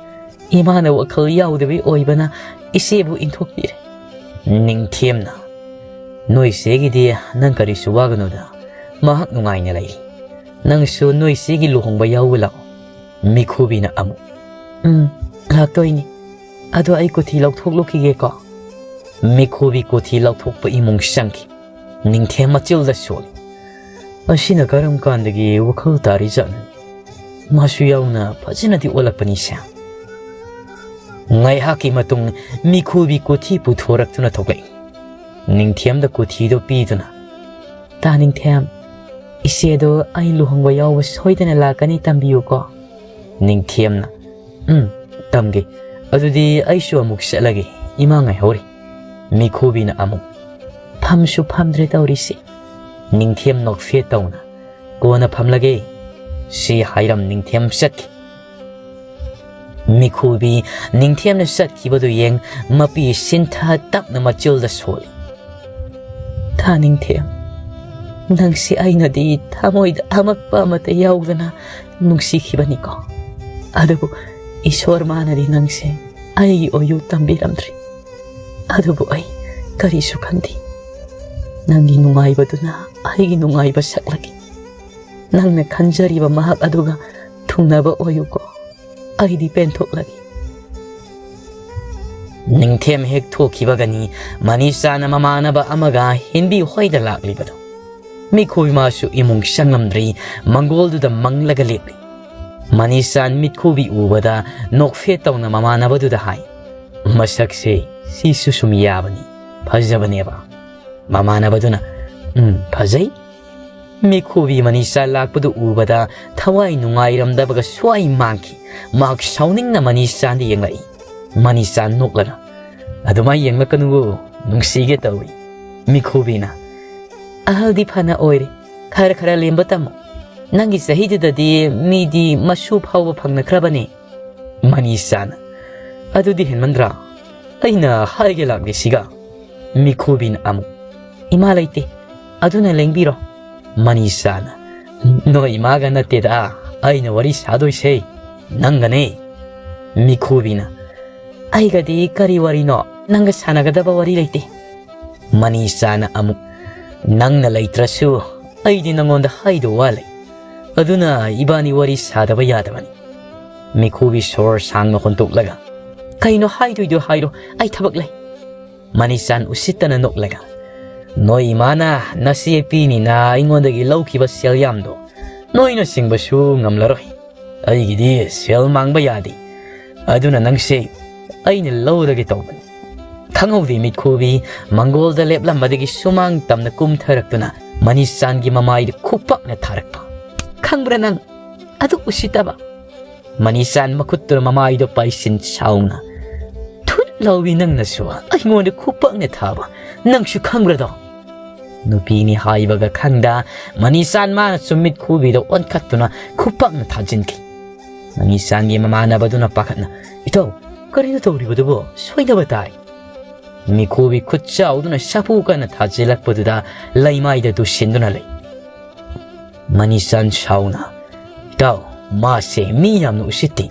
ꯏꯃꯥꯅ ꯋꯥꯈꯜ ꯌꯥꯎꯗꯕꯤ ꯑꯣꯏꯕꯅ ꯏꯆꯦꯕꯨ ꯏꯟꯊꯣꯛꯄꯤꯔꯦ꯫" ꯅꯤꯡꯊꯦꯝꯅ, "ꯅꯣꯏ ꯆꯦꯒꯤꯗꯤ ꯅꯪ ꯀꯔꯤꯁꯨ ꯋꯥꯒꯅꯨꯗ, ꯃꯍꯥꯛ ꯅꯨꯡꯉꯥꯏꯅ ꯂꯩ꯫ ꯅꯪꯁꯨ ꯅꯣꯏ ꯆꯦꯒꯤ ꯂꯨꯍꯣꯡꯕ ꯌꯥꯎꯕ ꯂꯥꯛꯑꯣ꯫" ꯃꯤꯈꯨꯕꯤꯅ ꯑꯃꯨꯛ, "ꯎꯝ, ꯂꯥꯛꯇꯣꯏꯅꯤ꯫ ꯑꯗꯣ ꯑꯩ ꯀꯨꯊꯤ ꯂꯧꯊꯣꯛꯂꯨꯈꯤꯒꯦꯀꯣ꯫" ꯃꯤꯈꯨꯕꯤ ꯀꯨꯊꯤ ꯂꯧꯊꯣꯛꯄ ꯏꯃꯨꯡ ꯆꯪꯈꯤ꯫ ꯅꯤꯡꯊꯦꯝ ꯃꯆꯤꯜꯗ ꯁꯣꯜꯂꯤ꯫ "ꯑꯁꯤꯅ ꯀꯔꯝ ꯀꯥꯟꯗꯒꯤ ꯋꯥꯈꯜ ꯇꯥꯔꯤꯖꯥꯠꯅꯣ? ꯃꯥꯁꯨ ꯌꯥꯎꯅ ꯐꯖꯅꯗꯤ ꯑꯣꯜꯂꯛꯄꯅꯤꯁꯦ꯫" ꯉꯥꯏꯍꯥꯛꯀꯤ ꯃꯇꯨꯡ ꯃꯤꯈꯨꯕꯤ ꯀꯨꯊꯤ ꯄꯨꯊꯣꯔꯛꯇꯨꯅ ꯊꯣꯛꯂꯛꯏ꯫ ꯅꯤꯡꯊꯦꯝꯗ ꯀꯨꯊꯤꯗꯣ ꯄꯤꯗꯨꯅ, "ꯇꯥ ꯅꯤꯡꯊꯦꯝ, ꯏꯆꯦꯗꯣ ꯑꯩ ꯂꯨꯍꯣꯡꯕ ꯌꯥꯎꯕ ꯁꯣꯏꯗꯅ ꯂꯥꯛꯀꯅꯤ, ꯇꯝꯕꯤꯌꯨꯀꯣ꯫" ꯅꯤꯡꯊꯦꯝꯅ, "ꯎꯝ, ꯇꯝꯒꯦ꯫ ꯑꯗꯨꯗꯤ ꯑꯩꯁꯨ ꯑꯃꯨꯛ ꯆꯠꯂꯒꯦ, ꯏꯃꯥ ꯉꯥꯏꯍꯧꯔꯤ꯫" ꯃꯤꯈꯨꯕꯤꯅ ꯑꯃꯨꯛ, "ꯐꯝꯁꯨ ꯐꯝꯗ꯭ꯔꯦ ꯇꯧꯔꯤꯁꯤ꯫" ꯅꯤꯡꯊꯦꯝ ꯅꯣꯛꯐꯦꯠ ꯇꯧꯅ, "ꯀꯣꯟꯅ ꯐꯝꯂꯒꯦ꯫" ꯁꯤ ꯍꯥꯏꯔꯝ ꯅꯤꯡꯊꯦꯝ ꯆꯠꯈꯤ꯫ ꯃꯤꯈꯨꯕꯤ ꯅꯤꯡꯊꯦꯝꯅ ꯆꯠꯈꯤꯕꯗꯨ ꯌꯦꯡ ꯃꯄꯤ ꯁꯤꯟꯊ ꯇꯞꯅ ꯃꯆꯤꯜꯗ ꯁꯣꯜꯂꯤ꯫ "ꯇꯥ ꯅꯤꯡꯊꯦꯝ, ꯅꯪꯁꯤ ꯑꯩꯅꯗꯤ ꯊꯃꯣꯏꯗ ꯑꯃꯛꯄ ꯑꯃꯠꯇ ꯌꯥꯎꯗꯅ ꯅꯨꯡꯁꯤꯈꯤꯕꯅꯤꯀꯣ꯫ ꯑꯗꯨꯕꯨ ꯏꯁꯣꯔ ꯃꯥꯅꯗꯤ ꯅꯪꯁꯦ ꯑꯩꯒꯤ ꯑꯣꯏꯌꯨ ꯇꯝꯕꯤꯔꯝꯗ꯭ꯔꯤ꯫ ꯑꯗꯨꯕꯨ ꯑꯩ ꯀꯔꯤꯁꯨ ꯈꯟꯗꯦ꯫ ꯅꯪꯒꯤ ꯅꯨꯡꯉꯥꯏꯕꯗꯨꯅ ꯑꯩꯒꯤ ꯅꯨꯡꯉꯥꯏꯕ ꯁꯛꯂꯒꯦ꯫ ꯅꯪꯅ ꯈꯟꯖꯔꯤꯕ ꯃꯍꯥꯛ ꯑꯗꯨꯒ ꯊꯨꯡꯅꯕ ꯑꯣꯏꯌꯨꯀꯣ꯫ ꯑꯩꯗꯤ ꯄꯦꯟꯊꯣꯛꯂꯒꯦ꯫" ꯅꯤꯡꯊꯦꯝ ꯍꯦꯛ ꯊꯣꯛꯈꯤꯕꯒꯅꯤ ꯃꯅꯤꯁꯥꯅ ꯃꯃꯥꯟꯅꯕ ꯑꯃꯒ ꯍꯤꯟꯗꯤ ꯍꯣꯏꯗ ꯂꯥꯛꯂꯤꯕꯗꯨ꯫ ꯃꯤꯈꯨꯕꯤ ꯃꯥꯁꯨ ꯏꯃꯨꯡ ꯆꯪꯂꯝꯗ꯭ꯔꯤ, ꯃꯪꯒꯣꯜꯗꯨꯗ ꯃꯪꯂꯒ ꯂꯦꯞꯂꯤ꯫ ꯃꯅꯤꯁꯥꯟ ꯃꯤꯠꯈꯨꯕꯤ ꯎꯕꯗ ꯅꯣꯛꯐꯦꯠ ꯇꯧꯅ ꯃꯃꯥꯟꯅꯕꯗꯨꯗ ꯍꯥꯏ, "ꯃꯁꯛꯁꯦ ꯁꯤꯁꯨ ꯁꯨꯝ ꯌꯥꯕꯅꯤ, ꯐꯖꯕꯅꯦꯕ꯫" ꯃꯃꯥꯟꯅꯕꯗꯨꯅ, "ꯎꯝ, ꯐꯖꯩ꯫ ꯃꯤꯈꯨꯕꯤ ꯃꯅꯤꯁꯥꯟ ꯂꯥꯛꯄꯗꯨ ꯎꯕꯗ ꯊꯋꯥꯏ ꯅꯨꯡꯉꯥꯏꯔꯝꯗꯕꯒ ꯁ꯭ꯋꯥꯏ ꯃꯥꯡꯈꯤ꯫ ꯃꯍꯥꯛ ꯁꯥꯎꯅꯤꯡꯅ ꯃꯅꯤꯁꯥꯟꯗ ꯌꯦꯡꯂꯛꯏ꯫ ꯃꯅꯤꯁꯥꯟ ꯅꯣꯛꯂꯒ, "ꯑꯗꯨꯃꯥꯏ ꯌꯦꯡꯂꯛꯀꯅꯨꯋꯣ, ꯅꯨꯡꯁꯤꯒꯦ ꯇꯧꯏ꯫" ꯃꯤꯈꯨꯕꯤꯅ, "ꯑꯍꯜꯗꯤ ꯐꯅ ꯑꯣꯏꯔꯦ, ꯈꯔ ꯈꯔ ꯂꯦꯝꯕ ꯇꯝꯃꯨ꯫ ꯅꯪꯒꯤ ꯆꯍꯤꯗꯨꯗꯗꯤ ꯃꯤꯗꯤ ꯃꯁꯨ ꯐꯥꯎꯕ ꯐꯪꯅꯈ꯭ꯔꯕꯅꯦ꯫" ꯃꯅꯤꯁꯥꯟ, "ꯑꯗꯨꯗꯤ ꯍꯦꯟꯃꯟꯗ꯭ꯔꯥ? ꯑꯩꯅ ꯍꯥꯏꯒꯦ ꯂꯥꯛꯂꯤꯁꯤꯒ?" ꯃꯤꯈꯨꯕꯤꯅ ꯑꯃꯨꯛ, "ꯏꯃꯥ ꯂꯩꯇꯦ, ꯑꯗꯨꯅ ꯂꯦꯡꯕꯤꯔꯣ꯫" ꯃꯅꯤꯁꯥꯟ, "ꯅꯣꯏ ꯏꯃꯥꯒ ꯅꯠꯇꯦꯗ ꯑꯩꯅ ꯋꯥꯔꯤ ꯁꯥꯗꯣꯏꯁꯦ, ꯅꯪꯒꯅꯦ꯫" ꯃꯤꯈꯨꯕꯤꯅ, "ꯑꯩꯒꯗꯤ ꯀꯔꯤ ꯋꯥꯔꯤꯅꯣ? ꯅꯪꯒ ꯁꯥꯟꯅꯒꯗꯕ ꯋꯥꯔꯤ ꯂꯩꯇꯦ꯫" ꯃꯅꯤꯁꯥꯟ ꯑꯃꯨꯛ, "ꯅꯪꯅ ꯂꯩꯇ꯭ꯔꯁꯨ ꯑꯩꯗꯤ ꯅꯉꯣꯟꯗ ꯍꯥꯏꯗꯧ ꯋꯥ ꯂꯩ꯫ ꯑꯗꯨꯅ ꯏꯕꯥꯅꯤ ꯋꯥꯔꯤ ꯁꯥꯗꯕ ꯌꯥꯗꯕꯅꯤ꯫" ꯃꯤꯈꯨꯕꯤ ꯁꯣꯔ ꯁꯥꯡꯅ ꯍꯣꯟꯇꯣꯛꯂꯒ, "ꯀꯩꯅꯣ ꯍꯥꯏꯗꯣꯏꯗꯣ ꯍꯥꯏꯔꯣ, ꯑꯩ ꯊꯕꯛ ꯂꯩ꯫" ꯃꯅꯤꯁꯥꯟ ꯎꯁꯤꯠꯇꯅ ꯅꯣꯛꯂꯒ, "ꯅꯣꯏ ꯏꯃꯥꯅ ꯅꯆꯦ ꯄꯤꯅꯤꯅ ꯑꯩꯉꯣꯟꯗꯒꯤ ꯂꯧꯈꯤꯕ ꯁꯦꯜ ꯌꯥꯝꯗꯣ ꯅꯣꯏꯅ ꯁꯤꯡꯕꯁꯨ ꯉꯝꯂꯔꯣꯏ꯫ ꯑꯩꯒꯤꯗꯤ ꯁꯦꯜ ꯃꯥꯡꯕ ꯌꯥꯗꯦ꯫ ꯑꯗꯨꯅ ꯅꯪꯁꯦ ꯑꯩꯅ ꯂꯧꯔꯒꯦ ꯇꯧꯕꯅꯤ꯫" ꯈꯪꯍꯧꯗꯦ ꯃꯤꯠꯈꯨꯕꯤ ꯃꯪꯒꯣꯜꯗ ꯂꯦꯞꯂꯝꯕꯗꯒꯤ ꯁꯨꯃꯥꯡ ꯇꯝꯅ ꯀꯨꯝꯊꯔꯛꯇꯨꯅ ꯃꯅꯤꯁꯥꯟꯒꯤ ꯃꯃꯥꯏꯗ ꯈꯨꯄꯥꯛꯅ ꯊꯥꯔꯛꯄ꯫ "ꯈꯪꯕ꯭ꯔꯥ ꯅꯪ? ꯑꯗꯨꯛ ꯎꯁꯤꯠꯇꯕ!" ꯃꯅꯤꯁꯥꯟ ꯃꯈꯨꯠꯇꯨꯅ ꯃꯃꯥꯏꯗꯣ ꯄꯥꯏꯁꯤꯟ ꯁꯥꯎꯅ, "ꯊꯨꯠ ꯂꯥꯎꯕꯤ, ꯅꯪꯅꯁꯨ ꯑꯩꯉꯣꯟꯗ ꯈꯨꯄꯥꯛꯅ ꯊꯥꯕ, ꯅꯪꯁꯨ ꯈꯪꯕ꯭ꯔꯗꯣ?" ꯅꯨꯄꯤꯅꯤ ꯍꯥꯏꯕꯒ ꯈꯪꯗ ꯃꯅꯤꯁꯥꯟ ꯃꯥꯅꯁꯨ ꯃꯤꯠꯈꯨꯕꯤꯗ ꯑꯣꯟꯈꯠꯇꯨꯅ ꯈꯨꯄꯥꯛꯅ ꯊꯥꯖꯤꯟꯈꯤ꯫ ꯃꯅꯤꯁꯥꯟꯒꯤ ꯃꯃꯥꯟꯅꯕꯗꯨꯅ ꯄꯥꯈꯠꯅ, "ꯏꯇꯥꯎ, ꯀꯔꯤꯅꯣ ꯇꯧꯔꯤꯕꯗꯨꯕꯣ? ꯁꯣꯏꯗꯕ ꯇꯥꯏ꯫" ꯃꯤꯈꯨꯕꯤ ꯈꯨꯠ ꯆꯥꯎꯗꯨꯅ ꯁꯥꯐꯨ ꯀꯟꯅ ꯊꯥꯖꯤꯜꯂꯛꯄꯗꯨꯗ ꯂꯩꯃꯥꯏꯗ ꯇꯨꯁꯤꯟꯗꯨꯅ ꯂꯩ꯫ ꯃꯅꯤꯁꯥꯟ ꯁꯥꯎꯅ, "ꯏꯇꯥꯎ, ꯃꯥꯁꯦ ꯃꯤ ꯌꯥꯝꯅ ꯎꯁꯤꯠꯇꯦ꯫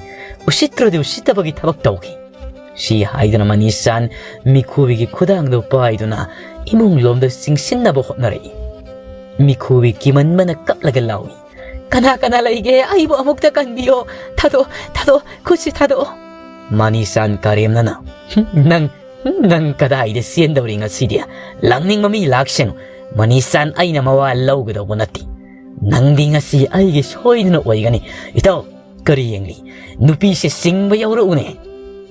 ꯎꯁꯤꯠꯇ꯭ꯔꯗꯤ ꯎꯁꯤꯠꯇꯕꯒꯤ ꯊꯕꯛ ꯇꯧꯈꯤ꯫" ꯁꯤ ꯍꯥꯏꯗꯨꯅ ꯃꯅꯤꯁꯥꯟ ꯃꯤꯈꯨꯕꯤꯒꯤ ꯈꯨꯗꯥꯡꯗꯨ ꯄꯥꯏꯗꯨꯅ ꯏꯃꯨꯡ ꯂꯣꯝꯗ ꯆꯤꯡꯁꯤꯟꯅꯕ ꯍꯣꯠꯅꯔꯛꯏ꯫ ꯃꯤꯈꯨꯕꯤ ꯀꯤꯃꯟꯕꯅ ꯀꯞꯂꯒ ꯂꯥꯎꯏ, "ꯀꯅꯥ ꯀꯅꯥ ꯂꯩꯒꯦ? ꯑꯩꯕꯨ ꯑꯃꯨꯛꯇ ꯀꯟꯕꯤꯌꯣ꯫ ꯊꯥꯗꯣꯛꯑꯣ, ꯊꯥꯗꯣꯛꯑꯣ, ꯈꯨꯠꯁꯤ ꯊꯥꯗꯣꯛꯑꯣ꯫" ꯃꯅꯤꯁꯥꯟ ꯀꯔꯦꯝꯅꯅ, "ꯅꯪ, ꯅꯪ ꯀꯗꯥꯏꯗ ꯆꯦꯟꯗꯧꯔꯤ ꯉꯁꯤꯗꯤ? ꯂꯥꯛꯅꯤꯡꯕ ꯃꯤ ꯂꯥꯛꯁꯅꯨ꯫ ꯃꯅꯤꯁꯥꯟ ꯑꯩꯅ ꯃꯋꯥ ꯂꯧꯒꯗꯧꯕ ꯅꯠꯇꯦ꯫ ꯅꯪꯗꯤ ꯉꯁꯤ ꯑꯩꯒꯤ ꯁꯣꯏꯗꯅ ꯑꯣꯏꯒꯅꯤ꯫" "ꯏꯇꯥꯎ, ꯀꯔꯤ ꯌꯦꯡꯂꯤ? ꯅꯨꯄꯤꯁꯦ ꯆꯤꯡꯕ ꯌꯥꯎꯔꯛꯎꯅꯦ꯫"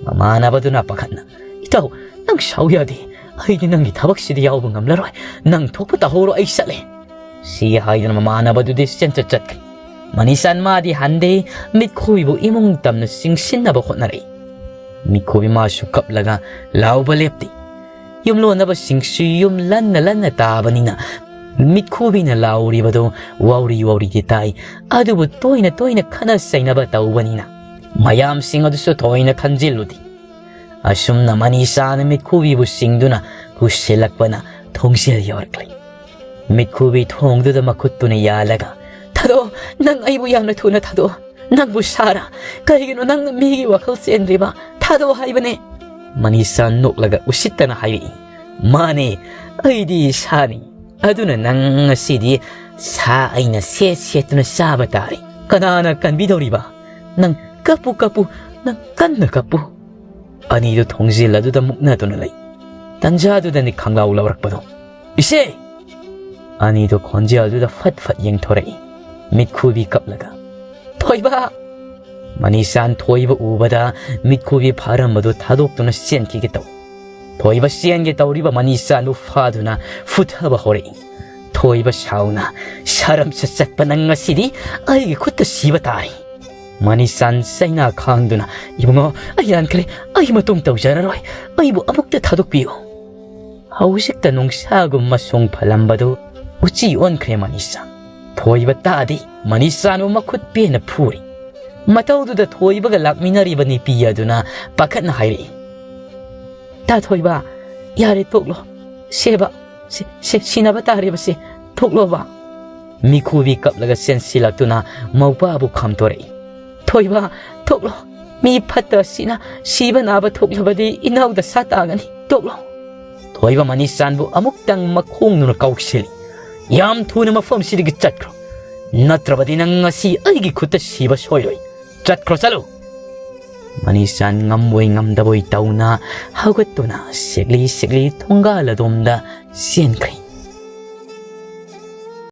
ꯃꯃꯥꯟꯅꯕꯗꯨꯅ ꯄꯥꯈꯠꯅ, "ꯏꯇꯥꯎ, ꯅꯪ ꯁꯥꯎ ꯌꯥꯗꯦ꯫ ꯑꯩꯗꯤ ꯅꯪꯒꯤ ꯊꯕꯛꯁꯤꯗ ꯌꯥꯎꯕ ꯉꯝꯂꯔꯣꯏ꯫ ꯅꯪ ꯊꯣꯛꯄ ꯇꯧꯍꯧꯔꯣ, ꯑꯩ ꯆꯠꯂꯦ꯫" ꯁꯤ ꯍꯥꯏꯗꯨꯅ ꯃꯃꯥꯟꯅꯕꯗꯨꯗꯤ ꯆꯦꯟꯆꯠ ꯆꯠꯈ꯭ꯔꯦ꯫ ꯃꯅꯤꯁꯥꯟ ꯃꯥꯗꯤ ꯍꯟꯗꯦ, ꯃꯤꯠꯈꯨꯕꯤꯕꯨ ꯏꯃꯨꯡ ꯇꯝꯅ ꯆꯤꯡꯁꯤꯟꯅꯕ ꯍꯣꯠꯅꯔꯛꯏ꯫ ꯃꯤꯠꯈꯨꯕꯤ ꯃꯥꯁꯨ ꯀꯞꯂꯒ ꯂꯥꯎꯕ ꯂꯦꯞꯇꯦ꯫ ꯌꯨꯝꯂꯣꯟꯅꯕꯁꯤꯡꯁꯨ ꯌꯨꯝ ꯂꯟꯅ ꯂꯟꯅ ꯇꯥꯕꯅꯤꯅ ꯃꯤꯠꯈꯨꯕꯤꯅ ꯂꯥꯎꯔꯤꯕꯗꯨ ꯋꯥꯎꯔꯤ ꯋꯥꯎꯔꯤꯗꯤ ꯇꯥꯏ, ꯑꯗꯨꯕꯨ ꯇꯣꯏꯅ ꯇꯣꯏꯅ ꯈꯠꯅ ꯆꯩꯅꯕ ꯇꯧꯕꯅꯤꯅ ꯃꯌꯥꯝꯁꯤꯡ ꯑꯗꯨꯁꯨ ꯊꯣꯏꯅ ꯈꯟꯖꯤꯜꯂꯨꯗꯦ꯫ ꯑꯁꯨꯝꯅ ꯃꯅꯤꯁꯥꯅ ꯃꯤꯠꯈꯨꯕꯤꯕꯨ ꯆꯤꯡꯗꯨꯅ ꯄꯨꯁꯤꯜꯂꯛꯄꯅ ꯊꯣꯡꯖꯤꯜ ꯌꯧꯔꯛꯂꯦ꯫ ꯃꯤꯠꯈꯨꯕꯤ ꯊꯣꯡꯗꯨꯗ ꯃꯈꯨꯠꯇꯨꯅ ꯌꯥꯜꯂꯒ, "ꯊꯥꯗꯣꯛꯑꯣ, ꯅꯪ ꯑꯩꯕꯨ ꯌꯥꯝꯅ ꯊꯨꯅ ꯊꯥꯗꯣꯛꯑꯣ꯫ ꯅꯪꯕꯨ ꯁꯥꯔꯥ? ꯀꯔꯤꯒꯤꯅꯣ ꯅꯪꯅ ꯃꯤꯒꯤ ꯋꯥꯈꯜ ꯆꯦꯟꯗ꯭ꯔꯤꯕ? ꯊꯥꯗꯣꯛꯑꯣ ꯍꯥꯏꯕꯅꯦ!" ꯃꯅꯤꯁꯥ ꯅꯣꯛꯂꯒ ꯎꯁꯤꯠꯇꯅ ꯍꯥꯏꯔꯛꯏ, "ꯃꯥꯅꯦ, ꯑꯩꯗꯤ ꯁꯥꯅꯤ꯫ ꯑꯗꯨꯅ ꯅꯪ ꯉꯁꯤꯗꯤ ꯁꯥ ꯑꯩꯅ ꯁꯦꯠ ꯁꯦꯠꯇꯨꯅ ꯆꯥꯕ ꯇꯥꯔꯦ꯫ ꯀꯅꯥꯅ ꯀꯟꯕꯤꯗꯧꯔꯤꯕ? ꯅꯪ ꯀꯞꯄꯨ, ꯀꯞꯄꯨ, ꯅꯪ ꯀꯟꯅ ꯀꯞꯄꯨ!" ꯑꯅꯤꯗꯨ ꯊꯣꯡꯖꯤꯜ ꯑꯗꯨꯗ ꯃꯨꯛꯅꯗꯨꯅ ꯂꯩ꯫ ꯇꯟꯖꯥꯗꯨꯗꯅꯤ ꯈꯪꯂꯥꯎ ꯂꯧꯔꯛꯄꯗꯣ, "ꯏꯆꯦ!" ꯑꯅꯤꯗꯨ ꯈꯣꯟꯖꯦꯜꯗꯨꯗ ꯐꯠ ꯐꯠ ꯌꯦꯡꯊꯣꯔꯛꯏ, ꯃꯤꯠꯈꯨꯕꯤ ꯀꯞꯂꯒ꯫ "ꯊꯣꯏꯕ!" ꯃꯅꯤꯁꯥꯟ ꯊꯣꯏꯕ ꯎꯕꯗ ꯃꯤꯠꯈꯨꯕꯤ ꯐꯥꯔꯝꯕꯗꯨ ꯊꯥꯗꯣꯛꯇꯨꯅ ꯆꯦꯟꯈꯤꯒꯦ ꯇꯧ꯫ ꯊꯣꯏꯕ ꯆꯦꯟꯒꯦ ꯇꯧꯔꯤꯕ ꯃꯅꯤꯁꯥꯟꯕꯨ ꯐꯥꯗꯨꯅ ꯐꯨꯊꯕ ꯍꯧꯔꯛꯏ꯫ ꯊꯣꯏꯕ ꯁꯥꯎꯅ, "ꯁꯥꯔꯝ ꯆꯠ ꯆꯠꯄ ꯅꯪ ꯉꯁꯤꯗꯤ ꯑꯩꯒꯤ ꯈꯨꯠꯇ ꯁꯤꯕ ꯇꯥꯔꯦ!" ꯃꯅꯤꯁꯥꯟ ꯆꯩꯅꯥ ꯈꯥꯡꯗꯨꯅ, "ꯏꯕꯨꯡꯉꯣ, ꯑꯩ ꯂꯥꯟꯈ꯭ꯔꯦ꯫ ꯑꯩ ꯃꯇꯨꯡ ꯇꯧꯖꯔꯔꯣꯏ꯫ ꯑꯩꯕꯨ ꯑꯃꯨꯛꯇ ꯊꯥꯗꯣꯛꯄꯤꯌꯨ꯫" ꯍꯧꯖꯤꯛꯇ ꯅꯨꯡꯁꯥꯒꯨꯝ ꯃꯁꯨꯡ ꯐꯜꯂꯝꯕꯗꯨ ꯎꯆꯤ ꯑꯣꯟꯈ꯭ꯔꯦ ꯃꯅꯤꯁꯥꯟ꯫ ꯊꯣꯏꯕ ꯇꯥꯗꯦ꯫ ꯃꯅꯤꯁꯥꯟꯕꯨ ꯃꯈꯨꯠ ꯄꯦꯟꯅ ꯐꯨꯔꯤ꯫ ꯃꯇꯧꯗꯨꯗ ꯊꯣꯏꯕꯒ ꯂꯥꯛꯃꯤꯟꯅꯔꯤꯕ ꯅꯨꯄꯤ ꯑꯗꯨꯅ ꯄꯥꯈꯠꯅ ꯍꯥꯏꯔꯛꯏ, "ꯇꯥ ꯊꯣꯏꯕ, ꯌꯥꯔꯦ, ꯇꯣꯛꯂꯣ꯫ ꯁꯦꯕ, ꯁꯤ-, ꯁꯤ-, ꯁꯤꯅꯕ ꯇꯥꯔꯦꯕꯁꯦ꯫ ꯇꯣꯛꯂꯣꯕ꯫" ꯃꯤꯈꯨꯕꯤ ꯀꯞꯂꯒ ꯆꯦꯟꯁꯤꯜꯂꯛꯇꯨꯅ ꯃꯧꯄꯥꯕꯨ ꯈꯝꯇꯣꯔꯛꯏ꯫ "ꯊꯣꯏꯕ, ꯇꯣꯛꯂꯣ꯫ ꯃꯤ ꯐꯠꯇ ꯑꯁꯤꯅ ꯁꯤꯕ ꯅꯥꯕ ꯊꯣꯛꯂꯕꯗꯤ ꯏꯅꯥꯎ ꯗꯁꯥ ꯇꯥꯒꯅꯤ꯫ ꯇꯣꯛꯂꯣ꯫" ꯊꯣꯏꯕ ꯃꯅꯤꯁꯥꯟꯕꯨ ꯑꯃꯨꯛꯇꯪ ꯃꯈꯣꯡꯗꯨꯅ ꯀꯥꯎꯁꯤꯜꯂꯤ꯫ "ꯌꯥꯝ ꯊꯨꯅ ꯃꯐꯝꯁꯤꯗꯒꯤ ꯆꯠꯈ꯭ꯔꯣ꯫ ꯅꯠꯇ꯭ꯔꯕꯗꯤ ꯅꯪ ꯉꯁꯤ ꯑꯩꯒꯤ ꯈꯨꯠꯇ ꯁꯤꯕ ꯁꯣꯏꯔꯣꯏ꯫ ꯆꯠꯈ꯭ꯔꯣ, ꯆꯠꯂꯨ!" ꯃꯅꯤꯁꯥꯟ ꯉꯝꯕꯣꯏ ꯉꯝꯗꯕꯣꯏ ꯇꯧꯅ ꯍꯧꯒꯠꯇꯨꯅ ꯁꯦꯛꯂꯤ ꯁꯦꯛꯂꯤ ꯊꯣꯡꯒꯥꯜ ꯑꯗꯣꯝꯗ ꯆꯦꯟꯈ꯭ꯔꯦ꯫